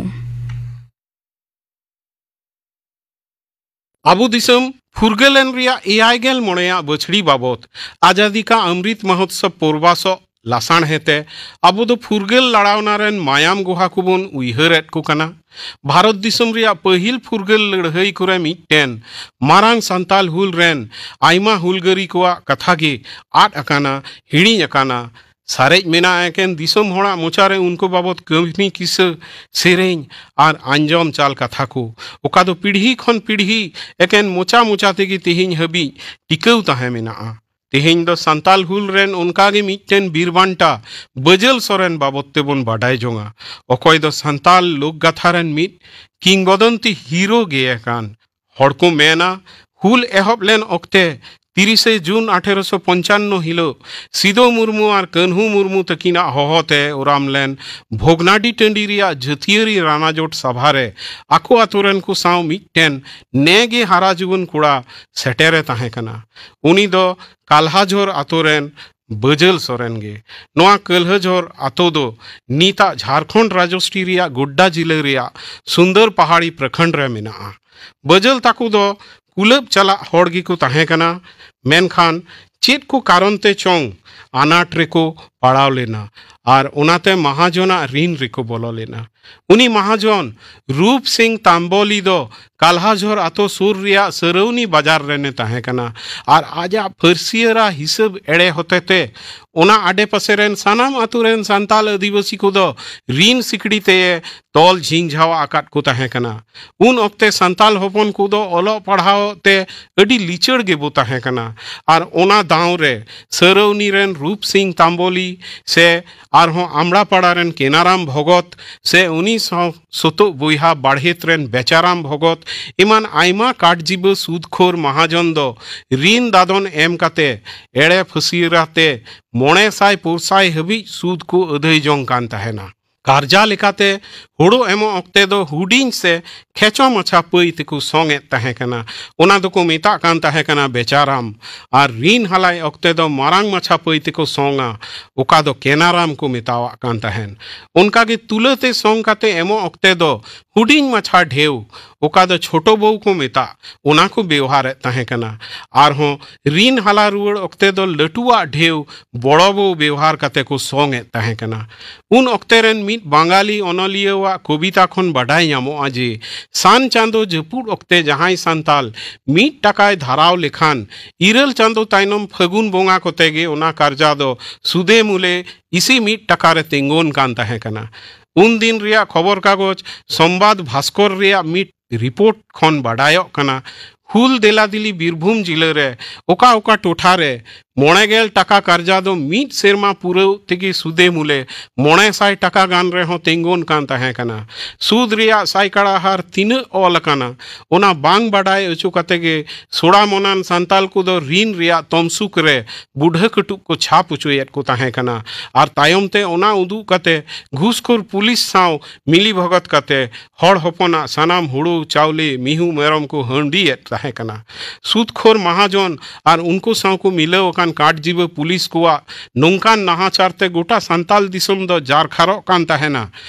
ᱟᱵᱚ ᱫᱤᱥᱚᱢ ᱯᱷᱩᱨᱜᱟᱹᱞ ᱮᱱ ᱨᱮᱭᱟᱜ ᱮᱭᱟᱭ ᱜᱮᱞ ᱢᱚᱬᱮᱭᱟᱜ ᱵᱟᱹᱪᱷᱲᱤ ᱵᱟᱵᱚᱛ ᱟᱡᱟᱫᱤ ᱠᱟ ᱚᱢᱨᱤᱛ ᱢᱚᱦᱳᱛᱥᱚᱵ ᱯᱚᱨᱵᱟᱥᱚᱜ ᱞᱟᱥᱟᱬᱦᱮᱫ ᱛᱮ ᱟᱵᱚ ᱫᱚ ᱯᱷᱩᱨᱜᱟᱹᱞ ᱞᱟᱲᱟᱣᱱᱟ ᱨᱮᱱ ᱢᱟᱭᱟᱢ ᱜᱚᱦᱟ ᱠᱚᱵᱚᱱ ᱩᱭᱦᱟᱹᱨᱮᱫ ᱠᱚ ᱠᱟᱱᱟ᱾ ᱵᱷᱟᱨᱚᱛ ᱫᱤᱥᱚᱢ ᱨᱮᱭᱟᱜ ᱯᱟᱹᱦᱤᱞ ᱯᱷᱩᱨᱜᱟᱹᱞ ᱞᱟᱹᱲᱦᱟᱹᱭ ᱠᱚᱨᱮ ᱢᱤᱫᱴᱮᱱ ᱢᱟᱨᱟᱝ ᱥᱟᱱᱛᱟᱞ ᱦᱩᱞ ᱨᱮᱱ ᱟᱭᱢᱟ ᱦᱩᱞᱜᱟᱹᱨᱤ ᱠᱚᱣᱟᱜ ᱠᱟᱛᱷᱟ ᱜᱮ ᱟᱫ ᱟᱠᱟᱱᱟ, ᱦᱤᱲᱤᱧ ᱟᱠᱟᱱᱟ᱾ ᱥᱟᱨᱮᱡ ᱢᱮᱱᱟᱜᱼᱟ ᱮᱠᱮᱱ ᱫᱤᱥᱚᱢ ᱦᱚᱲᱟᱜ ᱢᱚᱪᱟ ᱨᱮ ᱩᱱᱠᱩ ᱵᱟᱵᱚᱛ ᱠᱟᱹᱦᱱᱤ, ᱠᱤᱥᱟᱹ, ᱥᱮᱨᱮᱧ ᱟᱨ ᱟᱸᱡᱚᱢ ᱪᱟᱞ ᱠᱟᱛᱷᱟ ᱠᱚ, ᱚᱠᱟ ᱫᱚ ᱯᱤᱲᱦᱤ ᱠᱷᱚᱱ ᱯᱤᱲᱦᱤ ᱮᱠᱮᱱ ᱢᱚᱪᱟ ᱢᱚᱪᱟ ᱛᱮᱜᱮ ᱛᱮᱦᱮᱧ ᱦᱟᱹᱵᱤᱡ ᱴᱤᱠᱟᱹᱣ ᱛᱟᱦᱮᱸ ᱢᱮᱱᱟᱜᱼᱟ᱾ ᱛᱮᱦᱮᱧ ᱫᱚ ᱥᱟᱱᱛᱟᱞ ᱦᱩᱞ ᱨᱮᱱ ᱚᱱᱠᱟ ᱜᱮ ᱢᱤᱫᱴᱮᱱ ᱵᱤᱨ ᱵᱟᱱᱴᱟ ᱵᱟᱹᱡᱟᱹᱞ ᱥᱚᱨᱮᱱ ᱵᱟᱵᱚᱛ ᱛᱮᱵᱚᱱ ᱵᱟᱰᱟᱭ ᱡᱚᱝᱟ, ᱚᱠᱚᱭ ᱫᱚ ᱥᱟᱱᱛᱟᱞ ᱞᱳᱠ ᱜᱟᱛᱷᱟ ᱨᱮᱱ ᱢᱤᱫ ᱠᱤᱝᱵᱚᱫᱚᱱᱛᱤ ᱦᱤᱨᱳ ᱜᱮ ᱠᱟᱱ᱾ ᱦᱚᱲ ᱠᱚ ᱢᱮᱱᱟ, ᱦᱩᱞ ᱮᱦᱚᱵ ᱞᱮᱱ ᱚᱠᱛᱮ ᱛᱤᱨᱤᱥᱮ ᱡᱩᱱ ᱟᱴᱷᱮᱨᱚᱥᱚ ᱯᱚᱧᱪᱟᱱᱱᱚ ᱦᱤᱞᱳᱜ ᱥᱤᱫᱚ ᱢᱩᱨᱢᱩ ᱟᱨ ᱠᱟᱹᱱᱦᱩ ᱢᱩᱨᱢᱩ ᱛᱟᱹᱠᱤᱱᱟᱜ ᱦᱚᱦᱚᱛᱮ ᱚᱨᱟᱢ ᱞᱮᱱ ᱵᱷᱚᱜᱽᱱᱟᱰᱤ ᱴᱟᱺᱰᱤ ᱨᱮᱭᱟᱜ ᱡᱟᱹᱛᱤᱭᱟᱹᱨᱤ ᱨᱟᱱᱟᱡᱳᱴ ᱥᱟᱵᱷᱟ ᱨᱮ ᱟᱠᱚ ᱟᱛᱳ ᱨᱮᱱ ᱠᱚ ᱥᱟᱶ ᱢᱤᱫᱴᱮᱱ ᱱᱮ ᱜᱮ ᱦᱟᱨᱟ ᱡᱩᱣᱟᱹᱱ ᱠᱚᱲᱟ ᱥᱮᱴᱮᱨᱮ ᱛᱟᱦᱮᱸ ᱠᱟᱱᱟ᱾ ᱩᱱᱤ ᱫᱚ ᱠᱟᱞᱦᱟᱡᱷᱳᱨ ᱟᱛᱳ ᱨᱮᱱ ᱵᱟᱹᱡᱟᱹᱞ ᱥᱚᱨᱮᱱ ᱜᱮ᱾ ᱱᱚᱣᱟ ᱠᱟᱹᱞᱦᱟᱹᱡᱷᱳᱨ ᱟᱛᱳ ᱫᱚ ᱱᱤᱛᱟᱜ ᱡᱷᱟᱲᱠᱷᱚᱸᱰ ᱨᱟᱡᱚᱥᱴᱨᱤ ᱨᱮᱭᱟᱜ ᱜᱳᱰᱰᱟ ᱡᱤᱞᱟᱹ ᱨᱮᱭᱟᱜ ᱥᱩᱱᱫᱚᱨ ᱯᱟᱦᱟᱲᱤ ᱯᱨᱚᱠᱷᱚᱸᱰ ᱨᱮ ᱢᱮᱱᱟᱜᱼᱟ᱾ ᱵᱟᱹᱡᱟᱹᱞ ᱛᱟᱠᱚ ᱫᱚ ᱠᱩᱞᱟᱹᱵ ᱪᱟᱞᱟᱜ ᱦᱚᱲ ᱜᱮᱠᱚ ᱛᱟᱦᱮᱸ ᱠᱟᱱᱟ, ᱢᱮᱱᱠᱷᱟᱱ ᱪᱮᱫ ᱠᱚ ᱠᱟᱨᱚᱱ ᱛᱮ ᱪᱚᱝ ᱟᱱᱟᱴ ᱨᱮᱠᱚ ᱯᱟᱲᱟᱣ ᱞᱮᱱᱟ᱾ ᱟᱨ ᱚᱱᱟᱛᱮ ᱢᱟᱦᱟᱡᱚᱱᱟᱜ ᱨᱤᱱ ᱨᱮᱠᱚ ᱵᱚᱞᱚ ᱞᱮᱱᱟ᱾ ᱩᱱᱤ ᱢᱟᱦᱟᱡᱚᱱ ᱨᱩᱯ ᱥᱤᱝ ᱛᱟᱢᱵᱚᱞᱤ ᱫᱚ ᱠᱟᱞᱦᱟᱡᱷᱚᱨ ᱟᱛᱳ ᱥᱩᱨ ᱨᱮᱭᱟᱜ ᱥᱟᱹᱨᱟᱹᱣᱱᱤ ᱵᱟᱡᱟᱨ ᱨᱮᱱᱮ ᱛᱟᱦᱮᱸ ᱠᱟᱱᱟ᱾ ᱟᱨ ᱟᱡᱟᱜ ᱯᱷᱟᱹᱨᱥᱤᱭᱟᱹᱨᱟ ᱦᱤᱥᱟᱹᱵ ᱮᱲᱮ ᱦᱚᱛᱮᱛᱮ ᱚᱱᱟ ᱟᱰᱮᱯᱟᱥᱮ ᱨᱮᱱ ᱥᱟᱱᱟᱢ ᱟᱛᱳ ᱨᱮᱱ ᱥᱟᱱᱛᱟᱞ ᱟᱹᱫᱤᱵᱟᱹᱥᱤ ᱠᱚᱫᱚ ᱨᱤᱱ ᱥᱤᱠᱲᱤ ᱛᱮᱭᱮ ᱛᱚᱞ ᱡᱷᱤᱸᱡᱷᱟᱣ ᱟᱠᱟᱫ ᱠᱚ ᱛᱟᱦᱮᱸ ᱠᱟᱱᱟ᱾ ᱩᱱ ᱚᱠᱛᱮ ᱥᱟᱱᱛᱟᱞ ᱦᱚᱯᱚᱱ ᱠᱚᱫᱚ ᱚᱞᱚᱜ ᱯᱟᱲᱦᱟᱣ ᱛᱮ ᱟᱹᱰᱤ ᱞᱤᱪᱟᱹᱲ ᱜᱮᱵᱚ ᱛᱟᱦᱮᱸ ᱠᱟᱱᱟ᱾ ᱟᱨ ᱚᱱᱟ ᱫᱟᱣ ᱨᱮ ᱥᱟᱹᱨᱟᱹᱣᱱᱤ ᱨᱮᱱ ᱨᱩᱯ ᱥᱤᱝ ᱛᱟᱢᱵᱚᱞᱤ ᱥᱮ ᱟᱨᱦᱚᱸ ᱟᱢᱲᱟᱯᱟᱲᱟ ᱨᱮᱱ ᱠᱮᱱᱟᱨᱟᱢ ᱵᱷᱚᱜᱚᱛ ᱥᱮ ᱩᱱᱤ ᱥᱟᱶ ᱥᱩᱛᱩᱜ ᱵᱚᱭᱦᱟ ᱵᱟᱲᱦᱮᱛ ᱨᱮᱱ ᱵᱮᱪᱟᱨᱟᱢ ᱵᱷᱚᱜᱚᱛ ᱮᱢᱟᱱ ᱟᱭᱢᱟ ᱠᱟᱴᱡᱤᱵᱟᱹ ᱥᱩᱫᱽᱠᱷᱳᱨ ᱢᱟᱦᱟᱡᱚᱱ ᱫᱚ ᱨᱤᱱ ᱫᱟᱫᱚᱱ ᱮᱢ ᱠᱟᱛᱮ ᱮᱲᱮ ᱯᱷᱟᱹᱥᱤᱭᱟᱹᱨᱟᱛᱮ ᱢᱚᱬᱮ ᱥᱟᱭ ᱯᱩᱱ ᱥᱟᱭ ᱦᱟᱹᱵᱤᱡ ᱥᱩᱫᱽ ᱠᱚ ᱟᱹᱫᱟᱹᱭ ᱡᱚᱝ ᱠᱟᱱ ᱛᱟᱦᱮᱱᱟ᱾ ᱠᱟᱨᱡᱟ ᱞᱮᱠᱟᱛᱮ ᱦᱳᱲᱳ ᱮᱢᱚᱜ ᱚᱠᱛᱮ ᱫᱚ ᱦᱩᱰᱤᱧ ᱥᱮ ᱠᱷᱮᱪᱚ ᱢᱟᱪᱷᱟ ᱯᱟᱹᱭ ᱛᱮᱠᱚ ᱥᱚᱝ ᱮᱫ ᱛᱟᱦᱮᱸ ᱠᱟᱱᱟ᱾ ᱚᱱᱟ ᱫᱚᱠᱚ ᱢᱮᱛᱟᱜ ᱠᱟᱱ ᱛᱟᱦᱮᱸ ᱠᱟᱱᱟ ᱵᱮᱪᱟᱨᱟᱢ᱾ ᱟᱨ ᱨᱤᱱ ᱦᱟᱞᱟᱭ ᱚᱠᱛᱮ ᱫᱚ ᱢᱟᱨᱟᱝ ᱢᱟᱪᱷᱟ ᱯᱟᱹᱭ ᱛᱮᱠᱚ ᱥᱚᱝᱟ, ᱚᱠᱟ ᱫᱚ ᱠᱮᱱᱟᱨᱟᱢ ᱠᱚ ᱢᱮᱛᱟᱣᱟᱜ ᱠᱟᱱ ᱛᱟᱦᱮᱸᱱ᱾ ᱚᱱᱠᱟᱜᱮ ᱛᱩᱞᱟᱹᱛᱮ ᱥᱚᱝ ᱠᱟᱛᱮ ᱮᱢᱚᱜ ᱚᱠᱛᱮ ᱫᱚ ᱦᱩᱰᱤᱧ ᱢᱟᱪᱷᱟ ᱰᱷᱮᱣ, ᱚᱠᱟ ᱫᱚ ᱪᱷᱳᱴᱳ ᱵᱚᱣ ᱠᱚ ᱢᱮᱛᱟᱜ, ᱚᱱᱟ ᱠᱚ ᱵᱮᱣᱦᱟᱨᱮᱫ ᱛᱟᱦᱮᱸ ᱠᱟᱱᱟ᱾ ᱟᱨᱦᱚᱸ ᱨᱤᱱ ᱦᱟᱞᱟ ᱨᱩᱣᱟᱹᱲ ᱚᱠᱛᱮ ᱫᱚ ᱞᱟᱹᱴᱩᱣᱟᱜ ᱰᱷᱮᱣ ᱵᱚᱲᱚ ᱵᱚᱣ ᱵᱮᱣᱦᱟᱨ ᱠᱟᱛᱮ ᱠᱚ ᱥᱚᱝ ᱮᱫ ᱛᱟᱦᱮᱸ ᱠᱟᱱᱟ᱾ ᱩᱱ ᱚᱠᱛᱮ ᱨᱮᱱ ᱢᱤᱫ ᱵᱟᱝᱜᱟᱞᱤ ᱚᱱᱚᱞᱤᱭᱟᱹᱣᱟᱜ ᱠᱚᱵᱤᱛᱟ ᱠᱷᱚᱱ ᱵᱟᱰᱟᱭ ᱧᱟᱢᱚᱜᱼᱟ ᱡᱮ ᱥᱟᱱ ᱪᱟᱸᱫᱚ ᱡᱟᱹᱯᱩᱫ ᱚᱠᱛᱮ ᱡᱟᱦᱟᱸᱭ ᱥᱟᱱᱛᱟᱞ ᱢᱤᱫ ᱴᱟᱠᱟᱭ ᱫᱷᱟᱨᱟᱣ ᱞᱮᱠᱷᱟᱱ ᱤᱨᱟᱹᱞ ᱪᱟᱸᱫᱚ ᱛᱟᱭᱱᱚᱢ ᱯᱷᱟᱹᱜᱩᱱ ᱵᱚᱸᱜᱟ ᱠᱚᱛᱮ ᱜᱮ ᱚᱱᱟ ᱠᱟᱨᱡᱟ ᱫᱚ ᱥᱩᱫᱮ ᱢᱩᱞᱮ ᱤᱥᱤ ᱢᱤᱫ ᱴᱟᱠᱟ ᱨᱮ ᱛᱤᱸᱜᱩᱱ ᱠᱟᱱ ᱛᱟᱦᱮᱸ ᱠᱟᱱᱟ᱾ ᱩᱱ ᱫᱤᱱ ᱨᱮᱭᱟᱜ ᱠᱷᱚᱵᱚᱨ ᱠᱟᱜᱚᱡᱽ ᱥᱚᱢᱵᱟᱫ ᱵᱷᱟᱥᱠᱚᱨ ᱨᱮᱭᱟᱜ ᱢᱤᱫ ᱨᱤᱯᱳᱨᱴ ᱠᱷᱚᱱ ᱵᱟᱰᱟᱭᱚᱜ ᱠᱟᱱᱟ, ᱦᱩᱞ ᱫᱮᱞᱟᱫᱤᱞᱤ ᱵᱤᱨᱵᱷᱩᱢ ᱡᱤᱞᱟᱹ ᱨᱮ ᱚᱠᱟ ᱚᱠᱟ ᱴᱚᱴᱷᱟ ᱨᱮ ᱢᱚᱬᱮ ᱜᱮᱞ ᱴᱟᱠᱟ ᱠᱟᱨᱡᱟ ᱫᱚ ᱢᱤᱫ ᱥᱮᱨᱢᱟ ᱯᱩᱨᱟᱹᱣ ᱛᱮᱜᱮ ᱥᱩᱫᱮ ᱢᱩᱞᱮ ᱢᱚᱬᱮ ᱥᱟᱭ ᱴᱟᱠᱟ ᱜᱟᱱ ᱨᱮᱦᱚᱸ ᱛᱤᱸᱜᱩᱱ ᱠᱟᱱ ᱛᱟᱦᱮᱸ ᱠᱟᱱᱟ᱾ ᱥᱩᱫ ᱨᱮᱭᱟᱜ ᱥᱟᱭᱠᱟᱲᱟ ᱦᱟᱨ ᱛᱤᱱᱟᱹᱜ ᱚᱞ ᱟᱠᱟᱱᱟ, ᱚᱱᱟ ᱵᱟᱝ ᱵᱟᱰᱟᱭ ᱚᱪᱚ ᱠᱟᱛᱮ ᱜᱮ ᱥᱚᱲᱟᱢᱚᱱᱟᱱ ᱥᱟᱱᱛᱟᱞ ᱠᱚᱫᱚ ᱨᱤᱱ ᱨᱮᱭᱟᱜ ᱛᱚᱢᱥᱩᱠ ᱨᱮ ᱵᱩᱰᱷᱟᱹ ᱠᱟᱹᱴᱩᱵ ᱠᱚ ᱪᱷᱟᱯ ᱚᱪᱚᱭᱮᱫ ᱠᱚ ᱛᱟᱦᱮᱸ ᱠᱟᱱᱟ᱾ ᱟᱨ ᱛᱟᱭᱚᱢ ᱛᱮ ᱚᱱᱟ ᱩᱫᱩᱜ ᱠᱟᱛᱮ ᱜᱷᱩᱥᱠᱷᱳᱨ ᱯᱩᱞᱤᱥ ᱥᱟᱶ ᱢᱤᱞᱤ ᱵᱷᱚᱜᱚᱛ ᱠᱟᱛᱮ ᱦᱚᱲ ᱦᱚᱯᱚᱱᱟᱜ ᱥᱟᱱᱟᱢ ᱦᱩᱲᱩ, ᱪᱟᱣᱞᱮ, ᱢᱤᱦᱩ, ᱢᱮᱨᱚᱢ ᱠᱚ ᱦᱟᱺᱰᱤᱭᱮᱫ ᱛᱟᱦᱮᱸ ᱠᱟᱱᱟ᱾ ᱥᱩᱫᱽᱠᱷᱳᱨ ᱢᱟᱦᱟᱡᱚᱱ ᱟᱨ ᱩᱱᱠᱩ ᱥᱟᱶ ᱠᱚ ᱢᱤᱞᱟᱹᱣ ᱟᱠᱟᱱ ᱠᱟᱴᱡᱤᱵᱟᱹ ᱯᱩᱞᱤᱥ ᱠᱚᱣᱟᱜ ᱱᱚᱝᱠᱟᱱ ᱱᱟᱦᱟᱪᱟᱨ ᱛᱮ ᱜᱚᱴᱟ ᱥᱟᱱᱛᱟᱞ ᱫᱤᱥᱚᱢ ᱫᱚ ᱡᱟᱨᱠᱷᱟᱨᱚᱜ ᱠᱟᱱ ᱛᱟᱦᱮᱱᱟ᱾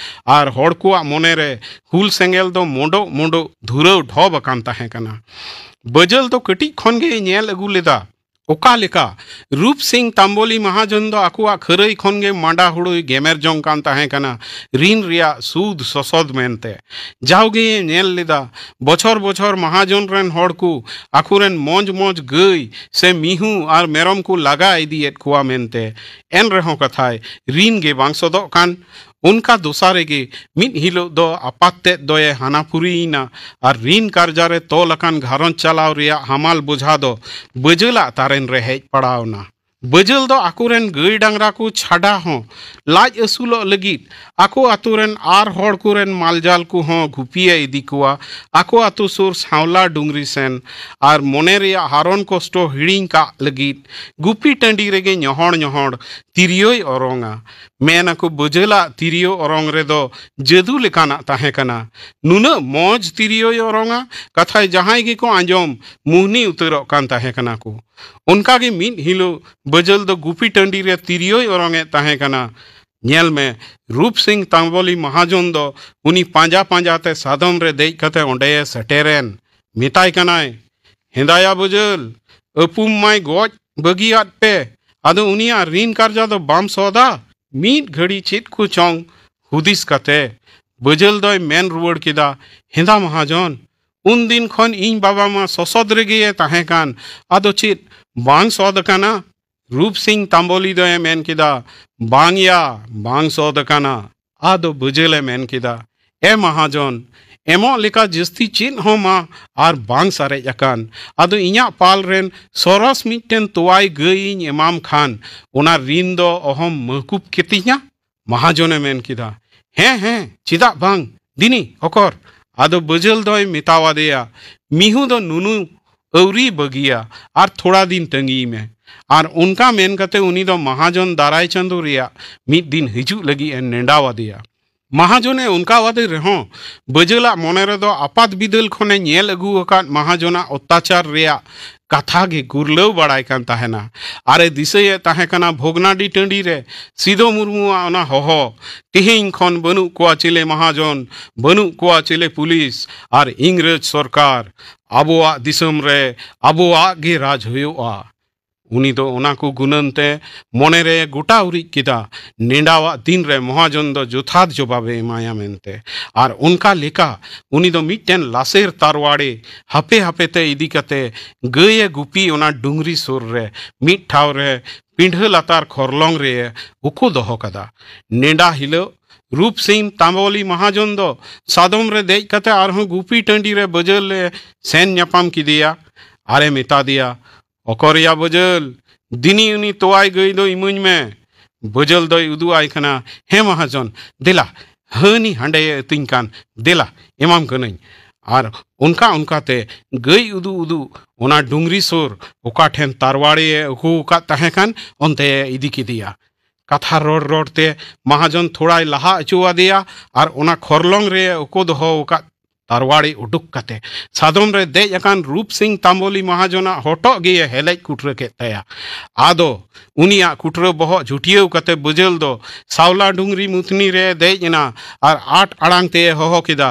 ᱟᱨ ᱦᱚᱲ ᱠᱚᱣᱟᱜ ᱢᱚᱱᱮ ᱨᱮ ᱦᱩᱞ ᱥᱮᱸᱜᱮᱞ ᱫᱚ ᱢᱚᱸᱰᱚᱜ ᱢᱚᱸᱰᱚᱜ ᱫᱷᱩᱨᱟᱹᱣ ᱰᱷᱚᱵ ᱟᱠᱟᱱ ᱛᱟᱦᱮᱸ ᱠᱟᱱᱟ᱾ ᱵᱟᱹᱡᱟᱹᱞ ᱫᱚ ᱠᱟᱹᱴᱤᱡ ᱠᱷᱚᱱ ᱜᱮᱭ ᱧᱮᱞ ᱟᱹᱜᱩ ᱞᱮᱫᱟ᱾ ᱚᱠᱟ ᱞᱮᱠᱟ? ᱨᱩᱯ ᱥᱤᱝ ᱛᱟᱢᱵᱚᱞᱤ ᱢᱟᱦᱟᱡᱚᱱ ᱫᱚ ᱟᱠᱚᱣᱟᱜ ᱠᱷᱟᱹᱨᱟᱹᱭ ᱠᱷᱚᱱ ᱜᱮ ᱢᱟᱸᱰᱟ ᱦᱩᱲᱩᱭ ᱜᱮᱢᱮᱨ ᱡᱚᱝ ᱠᱟᱱ ᱛᱟᱦᱮᱸ ᱠᱟᱱᱟ, ᱨᱤᱱ ᱨᱮᱭᱟᱜ ᱥᱩᱫ ᱥᱚᱥᱚᱫ ᱢᱮᱱᱛᱮ᱾ ᱡᱟᱣᱜᱮ ᱧᱮᱞ ᱞᱮᱫᱟ, ᱵᱚᱪᱷᱚᱨ ᱵᱚᱪᱷᱚᱨ ᱢᱟᱦᱟᱡᱚᱱ ᱨᱮᱱ ᱦᱚᱲ ᱠᱚ ᱟᱠᱚ ᱨᱮᱱ ᱢᱚᱸᱡᱽ ᱢᱚᱸᱡᱽ ᱜᱟᱹᱭ ᱥᱮ ᱢᱤᱦᱩ ᱟᱨ ᱢᱮᱨᱚᱢ ᱠᱚ ᱞᱟᱜᱟ ᱤᱫᱤᱭᱮᱫ ᱠᱚᱣᱟ ᱢᱮᱱᱛᱮ᱾ ᱮᱱ ᱨᱮᱦᱚᱸ ᱠᱟᱛᱷᱟᱭ ᱨᱤᱱ ᱜᱮ ᱵᱟᱝ ᱥᱚᱫᱚᱜ ᱠᱟᱱ᱾ ᱚᱱᱠᱟ ᱫᱚᱥᱟ ᱨᱮᱜᱮ ᱢᱤᱫ ᱦᱤᱞᱳᱜ ᱫᱚ ᱟᱯᱟᱛ ᱛᱮᱫ ᱫᱚᱭᱮ ᱦᱟᱱᱟ ᱯᱩᱨᱤᱭᱮᱱᱟ ᱟᱨ ᱨᱤᱱ ᱠᱟᱨᱡᱟ ᱨᱮ ᱛᱚᱞ ᱟᱠᱟᱱ ᱜᱷᱟᱨᱚᱸᱡᱽ ᱪᱟᱞᱟᱣ ᱨᱮᱭᱟᱜ ᱦᱟᱢᱟᱞ ᱵᱚᱡᱷᱟ ᱫᱚ ᱵᱟᱹᱡᱟᱹᱞᱟᱜ ᱛᱟᱨᱮᱱ ᱨᱮ ᱦᱮᱡ ᱯᱟᱲᱟᱣ ᱮᱱᱟ᱾ ᱵᱟᱹᱡᱟᱹᱞ ᱫᱚ ᱟᱠᱚᱨᱮᱱ ᱜᱟᱹᱭ ᱰᱟᱝᱨᱟ ᱠᱚ ᱪᱷᱟᱰᱟ ᱦᱚᱸ ᱞᱟᱡ ᱟᱹᱥᱩᱞᱚᱜ ᱞᱟᱹᱜᱤᱫ ᱟᱠᱚ ᱟᱛᱳ ᱨᱮᱱ ᱟᱨ ᱦᱚᱲ ᱠᱚᱨᱮᱱ ᱢᱟᱞᱡᱟᱞ ᱠᱚᱦᱚᱸ ᱜᱩᱯᱤᱭᱮ ᱤᱫᱤ ᱠᱚᱣᱟ᱾ ᱟᱠᱚ ᱟᱛᱳ ᱥᱩᱨ ᱥᱟᱶᱞᱟ ᱰᱩᱝᱨᱤ ᱥᱮᱱ ᱟᱨ ᱢᱚᱱᱮ ᱨᱮᱭᱟᱜ ᱦᱟᱨᱚᱱ ᱠᱚᱥᱴᱚ ᱦᱤᱲᱤᱧ ᱠᱟᱜ ᱞᱟᱹᱜᱤᱫ ᱜᱩᱯᱤ ᱴᱟᱺᱰᱤ ᱨᱮᱜᱮ ᱧᱚᱦᱚᱲ ᱧᱚᱦᱚᱲ ᱛᱤᱨᱭᱳᱭ ᱚᱨᱚᱝᱟ᱾ ᱢᱮᱱ ᱟᱠᱚ, ᱵᱟᱹᱡᱟᱹᱞᱟᱜ ᱛᱤᱨᱭᱳ ᱚᱨᱚᱝ ᱨᱮᱫᱚ ᱡᱟᱹᱫᱩ ᱞᱮᱠᱟᱱᱟᱜ ᱛᱟᱦᱮᱸ ᱠᱟᱱᱟ᱾ ᱱᱩᱱᱟᱹᱜ ᱢᱚᱡᱽ ᱛᱤᱨᱭᱳᱭ ᱚᱨᱚᱝᱟ, ᱠᱟᱛᱷᱟᱭ ᱡᱟᱦᱟᱸᱭ ᱜᱮᱠᱚ ᱟᱸᱡᱚᱢ, ᱢᱩᱦᱱᱤ ᱩᱛᱟᱹᱨᱚᱜ ᱠᱟᱱ ᱛᱟᱦᱮᱸ ᱠᱟᱱᱟ ᱠᱚ᱾ ᱚᱱᱠᱟ ᱜᱮ ᱢᱤᱫ ᱦᱤᱞᱳᱜ ᱵᱟᱹᱡᱟᱹᱞ ᱫᱚ ᱜᱩᱯᱤ ᱴᱟᱺᱰᱤ ᱨᱮ ᱛᱤᱨᱭᱳᱭ ᱚᱨᱚᱝ ᱮᱫ ᱛᱟᱦᱮᱸ ᱠᱟᱱᱟ᱾ ᱧᱮᱞ ᱢᱮ, ᱨᱩᱯ ᱥᱤᱝ ᱛᱟᱢᱵᱚᱞᱤ ᱢᱟᱦᱟᱡᱚᱱ ᱫᱚ ᱩᱱᱤ ᱯᱟᱸᱡᱟ ᱯᱟᱸᱡᱟ ᱛᱮ ᱥᱟᱫᱚᱢ ᱨᱮ ᱫᱮᱡ ᱠᱟᱛᱮ ᱚᱸᱰᱮᱭᱮ ᱥᱮᱴᱮᱨᱮᱱ᱾ ᱢᱮᱛᱟᱭ ᱠᱟᱱᱟᱭ, "ᱦᱮᱸᱫᱟᱭᱟ ᱵᱟᱹᱡᱟᱹᱞ, ᱟᱹᱯᱩᱢ ᱢᱟᱭ ᱜᱚᱡ ᱵᱟᱹᱜᱤᱭᱟᱫ ᱯᱮ, ᱟᱫᱚ ᱩᱱᱤᱭᱟᱜ ᱨᱤᱱ ᱠᱟᱨᱡᱟ ᱫᱚ ᱵᱟᱢ ᱥᱚᱫᱟ?" ᱢᱤᱫ ᱜᱷᱟᱹᱲᱤ ᱪᱮᱫ ᱠᱚ ᱪᱚᱝ ᱦᱩᱫᱤᱥ ᱠᱟᱛᱮ ᱵᱟᱹᱡᱟᱹᱞ ᱫᱚᱭ ᱢᱮᱱ ᱨᱩᱣᱟᱹᱲ ᱠᱮᱫᱟ, "ᱦᱮᱸᱫᱟ ᱢᱟᱦᱟᱡᱚᱱ, ᱩᱱᱫᱤᱱ ᱠᱷᱚᱱ ᱤᱧ ᱵᱟᱵᱟ ᱢᱟ ᱥᱚᱥᱚᱫ ᱨᱮᱜᱮᱭᱮ ᱛᱟᱦᱮᱸ ᱠᱟᱱ, ᱟᱫᱚ ᱪᱮᱫ ᱵᱟᱝ ᱥᱚᱫ ᱟᱠᱟᱱᱟ?" ᱨᱩᱯ ᱥᱤᱝ ᱛᱟᱢᱵᱚᱞᱤ ᱫᱚᱭ ᱢᱮᱱ ᱠᱮᱫᱟ, "ᱵᱟᱝ ᱭᱟ, ᱵᱟᱝ ᱥᱚᱫ ᱟᱠᱟᱱᱟ᱾ ᱟᱫᱚ ᱵᱟᱹᱡᱟᱹᱞᱮ ᱢᱮᱱ ᱠᱮᱫᱟ, ᱮ ᱢᱟᱦᱟᱡᱚᱱ, ᱮᱢᱚᱜ ᱞᱮᱠᱟ ᱡᱟᱹᱥᱛᱤ ᱪᱮᱫ ᱦᱚᱸ ᱢᱟ ᱟᱨ ᱵᱟᱝ ᱥᱟᱨᱮᱡ ᱟᱠᱟᱱ᱾ ᱟᱫᱚ ᱤᱧᱟᱜ ᱯᱟᱞ ᱨᱮᱱ ᱥᱚᱨᱚᱥ ᱢᱤᱫᱴᱮᱱ ᱛᱚᱣᱟᱭ ᱜᱟᱹᱭ ᱤᱧ ᱮᱢᱟᱢ ᱠᱷᱟᱱ, ᱚᱱᱟ ᱨᱤᱱ ᱫᱚ ᱚᱦᱚᱢ ᱢᱟᱹᱠᱩᱵ ᱠᱮᱛᱤᱧᱟ?" ᱢᱟᱦᱟᱡᱚᱱᱮ ᱢᱮᱱ ᱠᱮᱫᱟ, "ᱦᱮᱸ, ᱦᱮᱸ, ᱪᱮᱫᱟᱜ ᱵᱟᱝ? ᱫᱤᱱᱤ, ᱚᱠᱚᱨ?" ᱟᱫᱚ ᱵᱟᱹᱡᱟᱹᱞ ᱫᱚᱭ ᱢᱮᱛᱟᱣᱟᱫᱮᱭᱟ, "ᱢᱤᱦᱩ ᱫᱚ ᱱᱩᱱᱩ ᱟᱹᱣᱨᱤ ᱵᱟᱹᱜᱤᱭᱟ, ᱟᱨ ᱛᱷᱚᱲᱟ ᱫᱤᱱ ᱛᱟᱺᱜᱤᱭ ᱢᱮ᱾" ᱟᱨ ᱚᱱᱠᱟ ᱢᱮᱱ ᱠᱟᱛᱮ ᱩᱱᱤ ᱫᱚ ᱢᱟᱦᱟᱡᱚᱱ ᱫᱟᱨᱟᱭ ᱪᱟᱸᱫᱳ ᱨᱮᱭᱟᱜ ᱢᱤᱫ ᱫᱤᱱ ᱦᱤᱡᱩᱜ ᱞᱟᱹᱜᱤᱫ ᱮ ᱱᱮᱰᱟᱣᱟᱫᱮᱭᱟ᱾ ᱢᱟᱦᱟᱡᱚᱱᱮ ᱚᱱᱠᱟᱣᱟᱫᱮ ᱨᱮᱦᱚᱸ, ᱵᱟᱹᱡᱟᱹᱞᱟᱜ ᱢᱚᱱᱮ ᱨᱮᱫᱚ ᱟᱯᱟᱛ ᱵᱤᱫᱟᱹᱞ ᱠᱷᱚᱱᱮ ᱧᱮᱞ ᱟᱹᱜᱩ ᱟᱠᱟᱫ ᱢᱟᱦᱟᱡᱚᱱᱟᱜ ᱚᱛᱛᱟᱪᱟᱨ ᱨᱮᱭᱟᱜ ᱠᱟᱛᱷᱟ ᱜᱮ ᱜᱩᱨᱞᱟᱹᱣ ᱵᱟᱲᱟᱭ ᱠᱟᱱ ᱛᱟᱦᱮᱱᱟ᱾ ᱟᱨᱮ ᱫᱤᱥᱟᱹᱭᱮᱫ ᱛᱟᱦᱮᱸ ᱠᱟᱱᱟ ᱵᱷᱚᱜᱽᱱᱟᱰᱤ ᱴᱟᱺᱰᱤ ᱨᱮ ᱥᱤᱫᱚ ᱢᱩᱨᱢᱩᱣᱟᱜ ᱚᱱᱟ ᱦᱚᱦᱚ, "ᱛᱮᱦᱮᱧ ᱠᱷᱚᱱ ᱵᱟᱹᱱᱩᱜ ᱠᱚᱣᱟ ᱪᱤᱞᱮ ᱢᱟᱦᱟᱡᱚᱱ, ᱵᱟᱹᱱᱩᱜ ᱠᱚᱣᱟ ᱪᱤᱞᱮ ᱯᱩᱞᱤᱥ ᱟᱨ ᱤᱝᱨᱮᱡᱽ ᱥᱚᱨᱠᱟᱨ, ᱟᱵᱚᱣᱟᱜ ᱫᱤᱥᱚᱢ ᱨᱮ ᱟᱵᱚᱣᱟᱜ ᱜᱮ ᱨᱟᱡᱽ ᱦᱩᱭᱩᱜᱼᱟ᱾" ᱩᱱᱤ ᱫᱚ ᱚᱱᱟ ᱠᱚ ᱜᱩᱱᱟᱹᱱ ᱛᱮ ᱢᱚᱱᱮ ᱨᱮ ᱜᱚᱴᱟ ᱩᱨᱤᱡ ᱠᱮᱫᱟ, ᱱᱮᱰᱟᱣᱟᱜ ᱫᱤᱱ ᱨᱮ ᱢᱚᱦᱟᱡᱚᱱ ᱫᱚ ᱡᱚᱛᱷᱟᱛ ᱡᱚᱵᱟᱵᱮ ᱮᱢᱟᱭᱟ ᱢᱮᱱᱛᱮ᱾ ᱟᱨ ᱚᱱᱠᱟ ᱞᱮᱠᱟ ᱩᱱᱤ ᱫᱚ ᱢᱤᱫᱴᱮᱱ ᱞᱟᱥᱮᱨ ᱛᱟᱨᱣᱟᱲᱮ ᱦᱟᱯᱮ ᱦᱟᱯᱮ ᱛᱮ ᱤᱫᱤ ᱠᱟᱛᱮ ᱜᱟᱹᱭ ᱮ ᱜᱩᱯᱤ ᱚᱱᱟ ᱰᱩᱝᱨᱤ ᱥᱩᱨ ᱨᱮ ᱢᱤᱫ ᱴᱷᱟᱶ ᱨᱮ ᱯᱤᱸᱰᱷᱟᱹ ᱞᱟᱛᱟᱨ ᱠᱷᱚᱨᱞᱚᱝ ᱨᱮ ᱩᱠᱩ ᱫᱚᱦᱚ ᱠᱟᱫᱟ᱾ ᱱᱮᱰᱟ ᱦᱤᱞᱳᱜ ᱨᱩᱯ ᱥᱤᱝ ᱛᱟᱢᱵᱚᱞᱤ ᱢᱟᱦᱟᱡᱚᱱ ᱫᱚ ᱥᱟᱫᱚᱢ ᱨᱮ ᱫᱮᱡ ᱠᱟᱛᱮ ᱟᱨᱦᱚᱸ ᱜᱩᱯᱤ ᱴᱟᱺᱰᱤ ᱨᱮ ᱵᱟᱹᱡᱟᱹᱞ ᱮ ᱥᱮᱱ ᱧᱟᱯᱟᱢ ᱠᱮᱫᱮᱭᱟ᱾ ᱟᱨᱮ ᱢᱮᱛᱟ ᱫᱮᱭᱟ, "ᱚᱠᱚᱨᱭᱟ ᱵᱟᱹᱡᱟᱹᱞ, ᱫᱤᱱᱤ ᱩᱱᱤ ᱛᱚᱣᱟᱭ ᱜᱟᱹᱭ ᱫᱚ ᱤᱢᱟᱹᱧ ᱢᱮ᱾" ᱵᱟᱹᱡᱟᱹᱞ ᱫᱚᱭ ᱩᱫᱩᱜ ᱟᱭ ᱠᱟᱱᱟ, "ᱦᱮᱸ ᱢᱟᱦᱟᱡᱚᱱ, ᱫᱮᱞᱟ, ᱦᱟᱹᱱᱤ ᱦᱟᱸᱰᱮᱭᱮ ᱟᱹᱛᱤᱧ ᱠᱟᱱ, ᱫᱮᱞᱟ, ᱮᱢᱟᱢ ᱠᱟᱹᱱᱟᱹᱧ᱾" ᱟᱨ ᱚᱱᱠᱟ ᱚᱱᱠᱟᱛᱮ ᱜᱟᱹᱭ ᱩᱫᱩᱜ ᱩᱫᱩᱜ ᱚᱱᱟ ᱰᱩᱝᱨᱤ ᱥᱩᱨ ᱚᱠᱟ ᱴᱷᱮᱱ ᱛᱟᱨᱣᱟᱲᱤᱭᱮ ᱩᱠᱩ ᱟᱠᱟᱫ ᱛᱟᱦᱮᱸ ᱠᱟᱱ, ᱚᱱᱛᱮᱭᱮ ᱤᱫᱤ ᱠᱮᱫᱮᱭᱟ᱾ ᱠᱟᱛᱷᱟ ᱨᱚᱲ ᱨᱚᱲ ᱛᱮ ᱢᱟᱦᱟᱡᱚᱱ ᱛᱷᱚᱲᱟᱭ ᱞᱟᱦᱟ ᱦᱚᱪᱚ ᱟᱫᱮᱭᱟ ᱟᱨ ᱚᱱᱟ ᱠᱷᱚᱨᱞᱚᱝ ᱨᱮ ᱩᱠᱩ ᱫᱚᱦᱚ ᱟᱠᱟᱫ ᱛᱟᱨᱣᱟᱲᱤ ᱩᱰᱩᱠ ᱠᱟᱛᱮ ᱥᱟᱫᱚᱢ ᱨᱮ ᱫᱮᱡ ᱟᱠᱟᱱ ᱨᱩᱯ ᱥᱤᱝ ᱛᱟᱢᱵᱚᱞᱤ ᱢᱟᱦᱟᱡᱚᱱᱟᱜ ᱦᱚᱴᱚᱜ ᱜᱮᱭᱮ ᱦᱮᱞᱮᱡ ᱠᱩᱴᱨᱟᱹ ᱠᱮᱫ ᱛᱟᱭᱟ᱾ ᱟᱫᱚ ᱩᱱᱤᱭᱟᱜ ᱠᱩᱴᱨᱟᱹ ᱵᱚᱦᱚᱜ ᱡᱷᱩᱴᱭᱟᱹᱣ ᱠᱟᱛᱮ ᱵᱟᱹᱡᱟᱹᱞ ᱫᱚ ᱥᱟᱣᱞᱟ ᱰᱩᱝᱨᱤ ᱢᱩᱛᱱᱤ ᱨᱮ ᱫᱮᱡ ᱮᱱᱟ ᱟᱨ ᱟᱸᱴ ᱟᱲᱟᱝ ᱛᱮᱭ ᱦᱚᱦᱚ ᱠᱮᱫᱟ,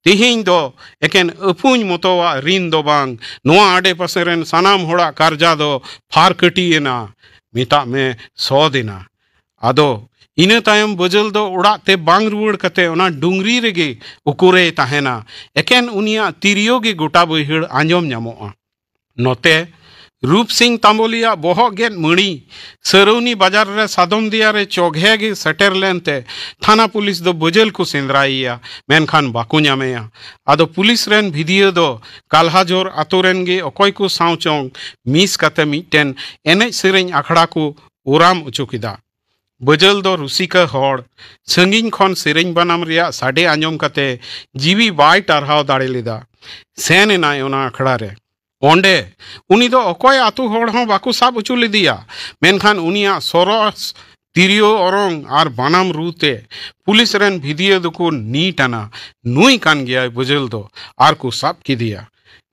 "ᱛᱮᱦᱮᱧ ᱫᱚ ᱮᱠᱮᱱ ᱟᱹᱯᱩᱧ ᱢᱚᱛᱚᱣᱟᱜ ᱨᱤᱱ ᱫᱚ ᱵᱟᱝ, ᱱᱚᱣᱟ ᱟᱰᱮ ᱯᱟᱥᱮ ᱨᱮᱱ ᱥᱟᱱᱟᱢ ᱦᱚᱲᱟᱜ ᱠᱟᱨᱡᱟ ᱫᱚ ᱯᱷᱟᱨ ᱠᱟᱹᱴᱤ ᱮᱱᱟ, ᱢᱮᱛᱟᱜ ᱢᱮ ᱥᱚᱫ ᱮᱱᱟ᱾" ᱟᱫᱚ ᱤᱱᱟᱹ ᱛᱟᱭᱚᱢ ᱵᱟᱹᱡᱟᱹᱞ ᱫᱚ ᱚᱲᱟᱜ ᱛᱮ ᱵᱟᱝ ᱨᱩᱣᱟᱹᱲ ᱠᱟᱛᱮ ᱚᱱᱟ ᱰᱩᱝᱨᱤ ᱨᱮᱜᱮ ᱩᱠᱩᱨᱮᱭ ᱛᱟᱦᱮᱱᱟ᱾ ᱮᱠᱮᱱ ᱩᱱᱤᱭᱟᱜ ᱛᱤᱨᱭᱳ ᱜᱮ ᱜᱚᱴᱟ ᱵᱟᱹᱭᱦᱟᱹᱲ ᱟᱸᱡᱚᱢ ᱧᱟᱢᱚᱜᱼᱟ᱾ ᱱᱚᱛᱮ ᱨᱩᱯ ᱥᱤᱝ ᱛᱟᱢᱵᱚᱞᱤᱭᱟᱜ ᱵᱚᱦᱚᱜ ᱜᱮᱫ ᱢᱟᱹᱲᱤ ᱥᱟᱹᱨᱟᱹᱣᱱᱤ ᱵᱟᱡᱟᱨ ᱨᱮ ᱥᱟᱫᱚᱢ ᱫᱮᱭᱟ ᱨᱮ ᱪᱚᱜᱷᱮ ᱜᱮ ᱥᱮᱴᱮᱨ ᱞᱮᱱᱛᱮ ᱛᱷᱟᱱᱟ ᱯᱩᱞᱤᱥ ᱫᱚ ᱵᱟᱹᱡᱟᱹᱞ ᱠᱚ ᱥᱮᱸᱫᱽᱨᱟᱭᱮᱭᱟ, ᱢᱮᱱᱠᱷᱟᱱ ᱵᱟᱠᱚ ᱧᱟᱢᱮᱭᱟ᱾ ᱟᱫᱚ ᱯᱩᱞᱤᱥ ᱨᱮᱱ ᱵᱷᱤᱫᱤᱭᱟᱹ ᱫᱚ ᱠᱟᱞᱦᱟᱡᱳᱨ ᱟᱛᱳ ᱨᱮᱱ ᱜᱮ ᱚᱠᱚᱭ ᱠᱚ ᱥᱟᱶ ᱪᱚᱝ ᱢᱤᱥ ᱠᱟᱛᱮ ᱢᱤᱫᱴᱮᱱ ᱮᱱᱮᱡ ᱥᱮᱨᱮᱧ ᱟᱠᱷᱲᱟ ᱠᱚ ᱳᱨᱟᱢ ᱚᱪᱚ ᱠᱮᱫᱟ᱾ ᱵᱟᱹᱡᱟᱹᱞ ᱫᱚ ᱨᱩᱥᱤᱠᱟ ᱦᱚᱲ, ᱥᱟᱺᱜᱤᱧ ᱠᱷᱚᱱ ᱥᱮᱨᱮᱧ ᱵᱟᱱᱟᱢ ᱨᱮᱭᱟᱜ ᱥᱟᱰᱮ ᱟᱸᱡᱚᱢ ᱠᱟᱛᱮ ᱡᱤᱣᱤ ᱵᱟᱭ ᱴᱟᱨᱦᱟᱣ ᱫᱟᱲᱮ ᱞᱮᱫᱟ᱾ ᱥᱮᱱ ᱮᱱᱟᱭ ᱚᱱᱟ ᱟᱠᱷᱲᱟ ᱨᱮ᱾ ᱚᱸᱰᱮ ᱩᱱᱤ ᱫᱚ ᱚᱠᱚᱭ ᱟᱛᱳ ᱦᱚᱲ ᱦᱚᱸ ᱵᱟᱠᱚ ᱥᱟᱵ ᱦᱚᱪᱚ ᱞᱮᱫᱮᱭᱟ, ᱢᱮᱱᱠᱷᱟᱱ ᱩᱱᱤᱭᱟᱜ ᱥᱚᱨᱚᱥ ᱛᱤᱨᱭᱳ ᱚᱨᱚᱝ ᱟᱨ ᱵᱟᱱᱟᱢ ᱨᱩ ᱛᱮ ᱯᱩᱞᱤᱥ ᱨᱮᱱ ᱵᱷᱤᱫᱤᱭᱟᱹ ᱫᱚᱠᱚ ᱱᱤᱴ ᱟᱱᱟ, "ᱱᱩᱭ ᱠᱟᱱ ᱜᱮᱭᱟᱭ ᱵᱟᱹᱡᱟᱹᱞ ᱫᱚ", ᱟᱨ ᱠᱚ ᱥᱟᱵ ᱠᱮᱫᱮᱭᱟ᱾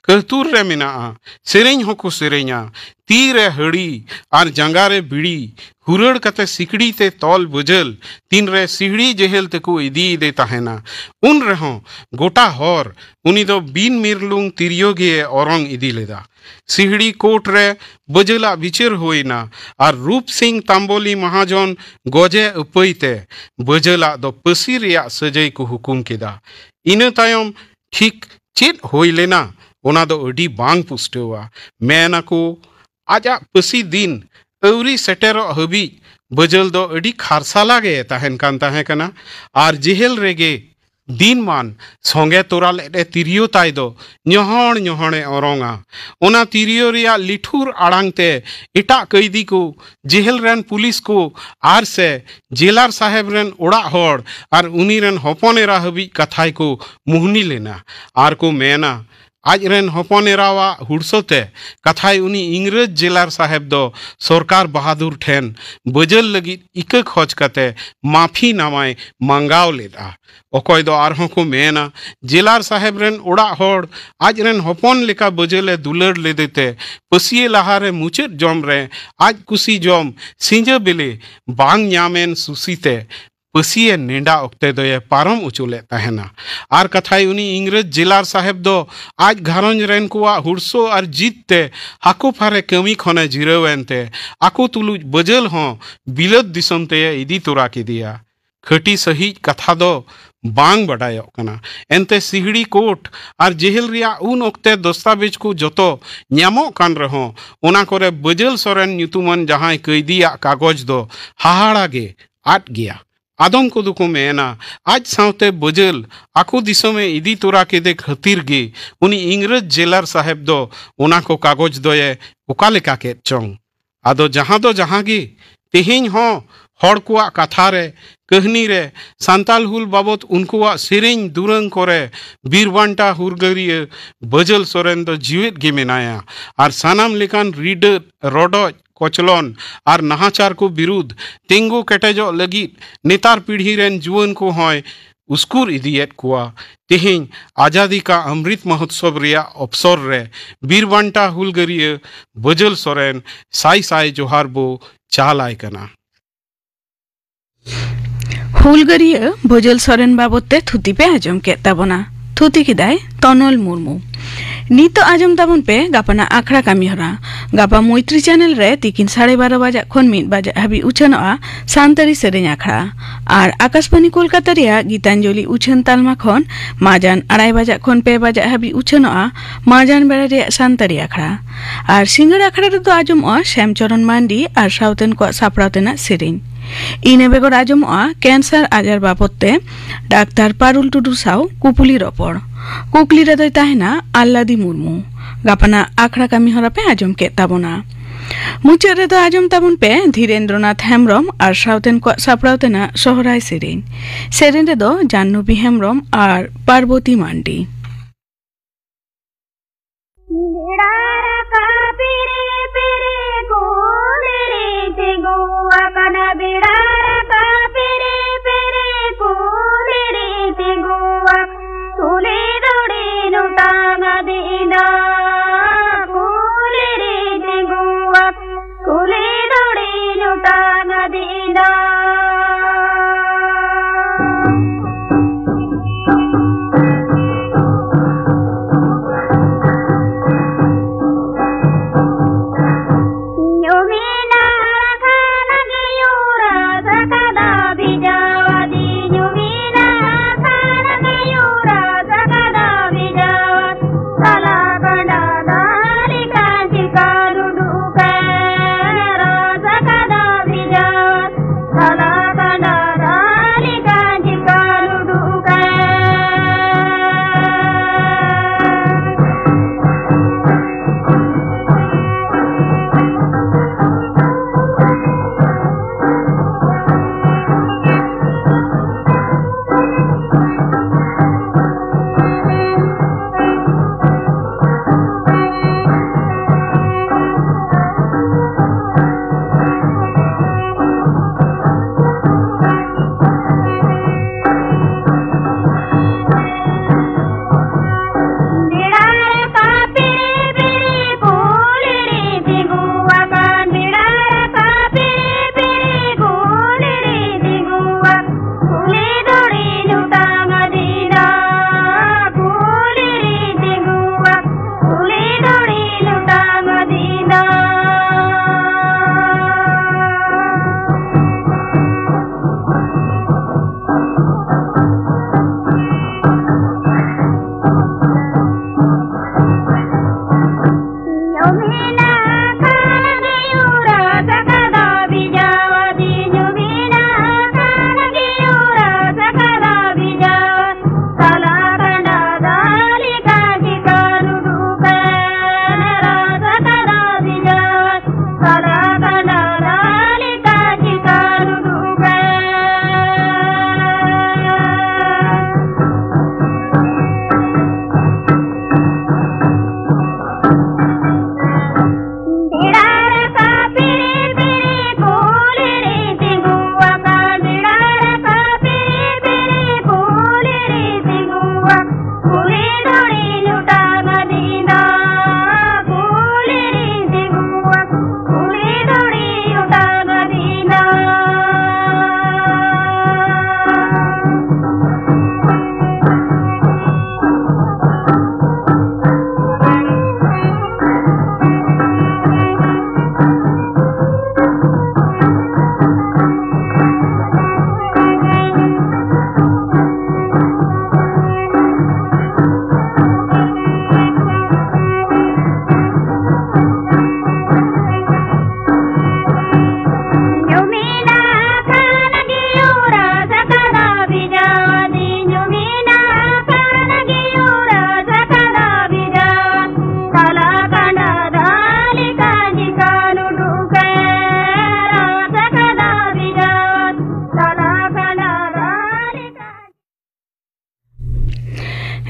ᱠᱟᱹᱦᱛᱩᱨ ᱨᱮ ᱢᱮᱱᱟᱜᱼᱟ᱾ ᱥᱮᱨᱮᱧ ᱦᱚᱸᱠᱚ ᱥᱮᱨᱮᱧᱟ᱾ ᱛᱤ ᱨᱮ ᱦᱟᱹᱲᱤ ᱟᱨ ᱡᱟᱸᱜᱟ ᱨᱮ ᱵᱤᱲᱤ, ᱦᱩᱨᱟᱹᱲ ᱠᱟᱛᱮ ᱥᱤᱠᱲᱤ ᱛᱮ ᱛᱚᱞ ᱵᱟᱹᱡᱟᱹᱞ ᱛᱤᱱᱨᱮ ᱥᱤᱦᱲᱤ ᱡᱮᱦᱮᱞ ᱛᱮᱠᱚ ᱤᱫᱤᱭᱮᱫᱮ ᱛᱟᱦᱮᱱᱟ, ᱩᱱ ᱨᱮᱦᱚᱸ ᱜᱚᱴᱟ ᱦᱚᱨ ᱩᱱᱤ ᱫᱚ ᱵᱤᱱ ᱢᱤᱨᱞᱩᱝ ᱛᱤᱨᱭᱳ ᱜᱮᱭᱮ ᱚᱨᱚᱝ ᱤᱫᱤ ᱞᱮᱫᱟ᱾ ᱥᱤᱦᱲᱤ ᱠᱳᱨᱴ ᱨᱮ ᱵᱟᱹᱡᱟᱹᱞᱟᱜ ᱵᱤᱪᱟᱹᱨ ᱦᱩᱭᱱᱟ ᱟᱨ ᱨᱩᱯ ᱥᱤᱝ ᱛᱟᱢᱵᱚᱞᱤ ᱢᱟᱦᱟᱡᱚᱱ ᱜᱚᱡᱮ ᱟᱹᱯᱟᱹᱭ ᱛᱮ ᱵᱟᱹᱡᱟᱹᱞᱟᱜ ᱫᱚ ᱯᱟᱹᱥᱤ ᱨᱮᱭᱟᱜ ᱥᱟᱹᱡᱟᱹᱭ ᱠᱚ ᱦᱩᱠᱩᱢ ᱠᱮᱫᱟ᱾ ᱤᱱᱟᱹ ᱛᱟᱭᱚᱢ ᱴᱷᱤᱠ ᱪᱮᱫ ᱦᱩᱭ ᱞᱮᱱᱟ, ᱚᱱᱟ ᱫᱚ ᱟᱹᱰᱤ ᱵᱟᱝ ᱯᱩᱥᱴᱟᱹᱣᱟ᱾ ᱢᱮᱱ ᱟᱠᱚ, ᱟᱡᱟᱜ ᱯᱟᱹᱥᱤ ᱫᱤᱱ ᱟᱹᱣᱨᱤ ᱥᱮᱴᱮᱨᱚᱜ ᱦᱟᱹᱵᱤᱡ ᱵᱟᱹᱡᱟᱹᱞ ᱫᱚ ᱟᱹᱰᱤ ᱠᱷᱟᱨᱥᱟᱞᱟ ᱜᱮ ᱛᱟᱦᱮᱱ ᱠᱟᱱ ᱛᱟᱦᱮᱸ ᱠᱟᱱᱟ ᱟᱨ ᱡᱮᱦᱮᱞ ᱨᱮᱜᱮ ᱫᱤᱱᱢᱟᱱ ᱥᱚᱸᱜᱮ ᱛᱚᱨᱟ ᱞᱮᱫ ᱮ ᱛᱤᱨᱭᱳ ᱛᱟᱭ ᱫᱚ ᱧᱚᱦᱚᱲ ᱧᱚᱦᱚᱲᱮ ᱚᱨᱚᱝᱟ᱾ ᱚᱱᱟ ᱛᱤᱨᱭᱳ ᱨᱮᱭᱟᱜ ᱞᱤᱴᱷᱩᱨ ᱟᱲᱟᱝ ᱛᱮ ᱮᱴᱟᱜ ᱠᱟᱹᱭᱫᱤ ᱠᱚ, ᱡᱮᱦᱮᱞ ᱨᱮᱱ ᱯᱩᱞᱤᱥ ᱠᱚ ᱟᱨ ᱥᱮ ᱡᱮᱞᱟᱨ ᱥᱟᱦᱮᱵ ᱨᱮᱱ ᱚᱲᱟᱜ ᱦᱚᱲ ᱟᱨ ᱩᱱᱤ ᱨᱮᱱ ᱦᱚᱯᱚᱱ ᱮᱨᱟ ᱦᱟᱹᱵᱤᱡ ᱠᱟᱛᱷᱟᱭ ᱠᱚ ᱢᱩᱦᱱᱤ ᱞᱮᱱᱟ ᱟᱨ ᱠᱚ ᱢᱮᱱᱟ, ᱟᱡ ᱨᱮᱱ ᱦᱚᱯᱚᱱ ᱮᱨᱟᱣᱟᱜ ᱦᱩᱲᱥᱟᱹ ᱛᱮ ᱠᱟᱛᱷᱟᱭ ᱩᱱᱤ ᱤᱝᱨᱮᱡᱽ ᱡᱮᱞᱟᱨ ᱥᱟᱦᱮᱵ ᱫᱚ ᱥᱚᱨᱠᱟᱨ ᱵᱟᱦᱟᱫᱩᱨ ᱴᱷᱮᱱ ᱵᱟᱹᱡᱟᱹᱞ ᱞᱟᱹᱜᱤᱫ ᱤᱠᱟᱹ ᱠᱷᱚᱡᱽ ᱠᱟᱛᱮ ᱢᱟᱯᱷᱤ ᱱᱟᱢᱟᱭ ᱢᱟᱸᱜᱟᱣ ᱞᱮᱫᱼᱟ᱾ ᱚᱠᱚᱭ ᱫᱚ ᱟᱨᱦᱚᱸ ᱠᱚ ᱢᱮᱱᱟ, ᱡᱮᱞᱟᱨ ᱥᱟᱦᱮᱵ ᱨᱮᱱ ᱚᱲᱟᱜ ᱦᱚᱲ ᱟᱡ ᱨᱮᱱ ᱦᱚᱯᱚᱱ ᱞᱮᱠᱟ ᱵᱟᱹᱡᱟᱹᱞᱮ ᱫᱩᱞᱟᱹᱲ ᱞᱮᱫᱮ ᱛᱮ ᱯᱟᱹᱥᱤᱭᱟᱹ ᱞᱟᱦᱟᱨᱮ ᱢᱩᱪᱟᱹᱫ ᱡᱚᱢ ᱨᱮ ᱟᱡ ᱠᱩᱥᱤ ᱡᱚᱢ ᱥᱤᱸᱡᱟᱹ ᱵᱤᱞᱤ ᱵᱟᱝ ᱧᱟᱢᱮᱱ ᱥᱩᱥᱤ ᱛᱮ ᱯᱟᱹᱥᱤᱭᱮ ᱱᱮᱰᱟ ᱚᱠᱛᱮ ᱫᱚᱭᱮ ᱯᱟᱨᱚᱢ ᱚᱪᱚ ᱞᱮᱫ ᱛᱟᱦᱮᱱᱟ᱾ ᱟᱨ ᱠᱟᱛᱷᱟᱭ ᱩᱱᱤ ᱤᱝᱨᱮᱡᱽ ᱡᱮᱞᱟᱨ ᱥᱟᱦᱮᱵ ᱫᱚ ᱟᱡ ᱜᱷᱟᱨᱚᱸᱡᱽ ᱨᱮᱱ ᱠᱚᱣᱟᱜ ᱦᱩᱲᱥᱟᱹ ᱟᱨ ᱡᱤᱛ ᱛᱮ ᱦᱟᱠᱳ ᱯᱷᱟᱨᱮ ᱠᱟᱹᱢᱤ ᱠᱷᱚᱱᱮ ᱡᱤᱨᱟᱹᱣ ᱮᱱᱛᱮ ᱟᱠᱚ ᱛᱩᱞᱩᱡ ᱵᱟᱹᱡᱟᱹᱞ ᱦᱚᱸ ᱵᱤᱞᱟᱹᱛ ᱫᱤᱥᱚᱢ ᱛᱮᱭᱮ ᱤᱫᱤ ᱛᱚᱨᱟ ᱠᱮᱫᱮᱭᱟ᱾ ᱠᱷᱟᱹᱴᱤ ᱥᱟᱹᱦᱤᱡ ᱠᱟᱛᱷᱟ ᱫᱚ ᱵᱟᱝ ᱵᱟᱰᱟᱭᱚᱜ ᱠᱟᱱᱟ᱾ ᱮᱱᱛᱮ ᱥᱤᱦᱲᱤ ᱠᱳᱨᱴ ᱟᱨ ᱡᱮᱦᱮᱞ ᱨᱮᱭᱟᱜ ᱩᱱ ᱚᱠᱛᱮ ᱫᱚᱥᱛᱟᱵᱮᱡᱽ ᱠᱚ ᱡᱚᱛᱚ ᱧᱟᱢᱚᱜ ᱠᱟᱱ ᱨᱮᱦᱚᱸ, ᱚᱱᱟ ᱠᱚᱨᱮ ᱵᱟᱹᱡᱟᱹᱞ ᱥᱚᱨᱮᱱ ᱧᱩᱛᱩᱢᱟᱱ ᱡᱟᱦᱟᱸᱭ ᱠᱟᱹᱭᱫᱤᱭᱟᱜ ᱠᱟᱜᱚᱡᱽ ᱫᱚ ᱦᱟᱦᱟᱲᱟ ᱜᱮ ᱟᱫ ᱜᱮᱭᱟ᱾ ᱟᱫᱚᱢ ᱠᱚᱫᱚ ᱠᱚ ᱢᱮᱱᱟ, ᱟᱡ ᱥᱟᱶᱛᱮ ᱵᱟᱹᱡᱟᱹᱞ ᱟᱠᱚ ᱫᱤᱥᱚᱢᱮ ᱤᱫᱤ ᱛᱚᱨᱟ ᱠᱮᱫᱮ ᱠᱷᱟᱹᱛᱤᱨ ᱜᱮ ᱩᱱᱤ ᱤᱝᱨᱮᱡᱽ ᱡᱮᱞᱟᱨ ᱥᱟᱦᱮᱵ ᱫᱚ ᱚᱱᱟ ᱠᱚ ᱠᱟᱜᱚᱡᱽ ᱫᱚᱭᱮ ᱚᱠᱟ ᱞᱮᱠᱟ ᱠᱮᱫ ᱪᱚᱝ᱾ ᱟᱫᱚ ᱡᱟᱦᱟᱸ ᱫᱚ ᱡᱟᱦᱟᱸ ᱜᱮ, ᱛᱮᱦᱮᱧ ᱦᱚᱸ ᱦᱚᱲ ᱠᱚᱣᱟᱜ ᱠᱟᱛᱷᱟ ᱨᱮ, ᱠᱟᱹᱦᱱᱤ ᱨᱮ, ᱥᱟᱱᱛᱟᱞ ᱦᱩᱞ ᱵᱟᱵᱚᱛ ᱩᱱᱠᱩᱣᱟᱜ ᱥᱮᱨᱮᱧ ᱫᱩᱨᱟᱹᱝ ᱠᱚᱨᱮ ᱵᱤᱨ ᱵᱟᱱᱴᱟ ᱦᱩᱨᱜᱟᱹᱨᱤᱭᱟᱹ ᱵᱟᱹᱡᱟᱹᱞ ᱥᱚᱨᱮᱱ ᱫᱚ ᱡᱤᱣᱮᱫ ᱜᱮ ᱢᱮᱱᱟᱭᱟ᱾ ᱟᱨ ᱥᱟᱱᱟᱢ ᱞᱮᱠᱟᱱ ᱨᱤᱰᱟᱹᱫ, ᱨᱚᱰᱚᱡ, ᱠᱚᱪᱞᱚᱱ ᱟᱨ ᱱᱟᱦᱟᱪᱟᱨ ᱠᱚ ᱵᱤᱨᱩᱫᱷ ᱛᱤᱸᱜᱩ ᱠᱮᱴᱮᱡᱚᱜ ᱞᱟᱹᱜᱤᱫ ᱱᱮᱛᱟᱨ ᱯᱤᱲᱦᱤ ᱨᱮᱱ ᱡᱩᱣᱟᱹᱱ ᱠᱚ ᱦᱚᱸᱭ ᱩᱥᱠᱩᱨ ᱤᱫᱤᱭᱮᱫ ᱠᱚᱣᱟ᱾ ᱛᱮᱦᱮᱧ ᱟᱡᱟᱫᱤ ᱠᱟ ᱚᱢᱨᱤᱛ ᱢᱚᱦᱳᱛᱥᱚᱵ ᱨᱮᱭᱟᱜ ᱚᱯᱥᱚᱨ ᱨᱮ ᱵᱤᱨ ᱵᱟᱱᱴᱟ ᱦᱩᱞᱜᱟᱹᱨᱤᱭᱟᱹ ᱵᱟᱹᱡᱟᱹᱞ ᱥᱚᱨᱮᱱ ᱥᱟᱭ ᱥᱟᱭ ᱡᱚᱦᱟᱨ ᱵᱚ ᱪᱟᱞ ᱟᱭ ᱠᱟᱱᱟ᱾ ᱦᱩᱞᱜᱟᱹᱨᱤᱭᱟᱹ ᱵᱷᱳᱡᱚᱞ ᱥᱚᱨᱮᱱ ᱵᱟᱵᱚᱛ ᱛᱮ ᱛᱷᱩᱛᱤ ᱯᱮ ᱟᱸᱡᱚᱢ ᱠᱮᱫ ᱛᱟᱵᱚᱱᱟ᱾ ᱛᱷᱩᱛᱤ ᱠᱮᱫᱟᱭ ᱛᱚᱱᱚᱞ ᱢᱩᱨᱢᱩ᱾ ᱱᱤᱛᱚᱜ ᱟᱸᱡᱚᱢ ᱛᱟᱵᱚᱱ ᱯᱮ ᱜᱟᱯᱟᱱᱟᱜ ᱟᱠᱷᱲᱟ ᱠᱟᱹᱢᱤ ᱦᱚᱨᱟ᱾ ᱜᱟᱯᱟ ᱢᱳᱭᱛᱨᱤ ᱪᱮᱱᱮᱞ ᱨᱮ ᱛᱤᱠᱤᱱ ᱥᱟᱲᱮ ᱵᱟᱨᱚ ᱵᱟᱡᱟᱜ ᱠᱷᱚᱱ ᱢᱤᱫ ᱵᱟᱡᱟᱜ ᱦᱟᱹᱵᱤᱡ ᱩᱪᱷᱟᱹᱱᱚᱜᱼᱟ ᱥᱟᱱᱛᱟᱲᱤ ᱥᱮᱨᱮᱧ ᱟᱠᱷᱲᱟ᱾ ᱟᱨ ᱟᱠᱟᱥᱵᱟᱱᱤ ᱠᱳᱞᱠᱟᱛᱟ ᱨᱮᱭᱟᱜ ᱜᱤᱛᱟᱧᱡᱚᱞᱤ ᱩᱪᱷᱟᱹᱱ ᱛᱟᱞᱢᱟ ᱠᱷᱚᱱ ᱢᱟᱡᱟᱱ ᱟᱲᱟᱭ ᱵᱟᱡᱟᱜ ᱠᱷᱚᱱ ᱯᱮ ᱵᱟᱡᱟᱜ ᱦᱟᱹᱵᱤᱡ ᱩᱪᱷᱟᱹᱱᱚᱜᱼᱟ ᱢᱟᱡᱟᱱ ᱵᱮᱲᱟ ᱨᱮᱭᱟᱜ ᱥᱟᱱᱛᱟᱲᱤ ᱟᱠᱷᱲᱟ᱾ ᱟᱨ ᱥᱤᱸᱜᱟᱹᱲ ᱟᱠᱷᱲᱟ ᱨᱮᱫᱚ ᱟᱸᱡᱚᱢᱚᱜᱼᱟ ᱥᱮᱢᱪᱚᱨᱚᱱ ᱢᱟᱱᱰᱤ ᱟᱨ ᱥᱟᱶᱛᱮᱱ ᱠᱚᱣᱟᱜ ᱥᱟᱯᱲᱟᱣ ᱛᱮᱱᱟᱜ ᱥᱮᱨᱮᱧ᱾ ᱤᱱᱟᱹ ᱵᱮᱜᱚᱨ ᱟᱸᱡᱚᱢᱚᱜᱼᱟ ᱠᱮᱱᱥᱟᱨ ᱟᱡᱟᱨ ᱵᱟᱵᱚᱫ ᱛᱮ ᱰᱟᱠᱛᱟᱨ ᱯᱟᱨᱩᱞ ᱴᱩᱰᱩ ᱥᱟᱶ ᱠᱩᱯᱩᱞᱤ ᱨᱚᱯᱚᱲ᱾ ᱠᱩᱠᱞᱤ ᱨᱮᱫᱚᱭ ᱛᱟᱦᱮᱱᱟ ᱟᱞᱞᱟᱫᱤ ᱢᱩᱨᱢᱩ᱾ ᱜᱟᱯᱟᱱᱟᱜ ᱟᱠᱷᱲᱟ ᱠᱟᱹᱢᱤ ᱦᱚᱨᱟ ᱯᱮ ᱟᱸᱡᱚᱢ ᱠᱮᱫ ᱛᱟᱵᱚᱱᱟ᱾ ᱢᱩᱪᱟᱹᱫ ᱨᱮᱫᱚ ᱟᱸᱡᱚᱢ ᱛᱟᱵᱚᱱ ᱯᱮ ᱫᱷᱤᱨᱮᱱᱫᱨᱚᱱᱟᱛᱷ ᱦᱮᱢᱵᱨᱚᱢ ᱟᱨ ᱥᱟᱶᱛᱮᱱ ᱠᱚᱣᱟᱜ ᱥᱟᱯᱲᱟᱣ ᱛᱮᱱᱟᱜ ᱥᱚᱦᱨᱟᱭ ᱥᱮᱨᱮᱧ᱾ ᱥᱮᱨᱮᱧ ᱨᱮᱫᱚ ᱡᱟᱦᱱᱚᱵᱤ ᱦᱮᱢᱵᱨᱚᱢ ᱟᱨ ᱯᱟᱨᱵᱚᱛᱤ ᱢᱟᱱᱰᱤ᱾ ᱵᱮᱲᱟ ᱨᱟᱠᱟᱵ ᱵᱮᱨᱮ ᱵᱮᱨᱮ ᱠᱩᱞᱦᱤ ᱨᱮ ᱛᱤᱸᱜᱩ ᱟᱠᱟᱱᱟ᱾ ᱵᱮᱲᱟ ᱨᱟᱠᱟᱵ ᱵᱮᱨᱮ ᱵᱮᱨᱮ ᱠᱩᱞᱦᱤ ᱨᱮ ᱛᱤᱸᱜᱩ ᱟᱠᱟᱱᱟ᱾ ᱠᱩᱞᱦᱤ ᱫᱷᱩᱲᱤ ᱱᱚᱴᱟᱝ ᱟᱫᱤᱱᱟ᱾ ᱠᱩᱞᱦᱤ ᱨᱮ ᱛᱤᱸᱜᱩ ᱟᱠᱟᱱᱟ᱾ ᱠᱩᱞᱦᱤ ᱫᱷᱩᱲᱤ ᱱᱚᱴᱟᱝ ᱟᱫᱤᱱᱟ᱾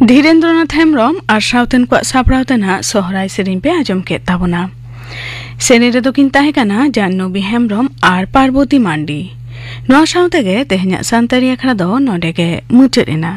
ᱫᱷᱤᱨᱮᱱᱫᱨᱚᱱᱟᱛᱷ ᱦᱮᱢᱵᱽᱨᱚᱢ ᱟᱨ ᱥᱟᱶᱛᱮᱱ ᱠᱚᱣᱟᱜ ᱥᱟᱯᱲᱟᱣ ᱛᱮ ᱱᱟᱦᱟᱜ ᱥᱚᱦᱨᱟᱭ ᱥᱮᱨᱮᱧ ᱯᱮ ᱟᱸᱡᱚᱢ ᱠᱮᱫ ᱛᱟᱵᱚᱱᱟ᱾ ᱥᱮᱨᱮᱧ ᱨᱮᱫᱚ ᱠᱤᱱ ᱛᱟᱦᱮᱸ ᱠᱟᱱᱟ ᱡᱟᱦᱱᱚᱵᱤ ᱦᱮᱢᱵᱽᱨᱚᱢ ᱟᱨ ᱯᱟᱨᱵᱚᱛᱤ ᱢᱟᱱᱰᱤ᱾ ᱱᱚᱣᱟ ᱥᱟᱶ ᱛᱮᱜᱮ ᱛᱮᱦᱮᱧᱟᱜ ᱥᱟᱱᱛᱟᱲᱤ ᱟᱠᱷᱲᱟ ᱫᱚ ᱱᱚᱰᱮ ᱜᱮ ᱢᱩᱪᱟᱹᱫ ᱮᱱᱟ᱾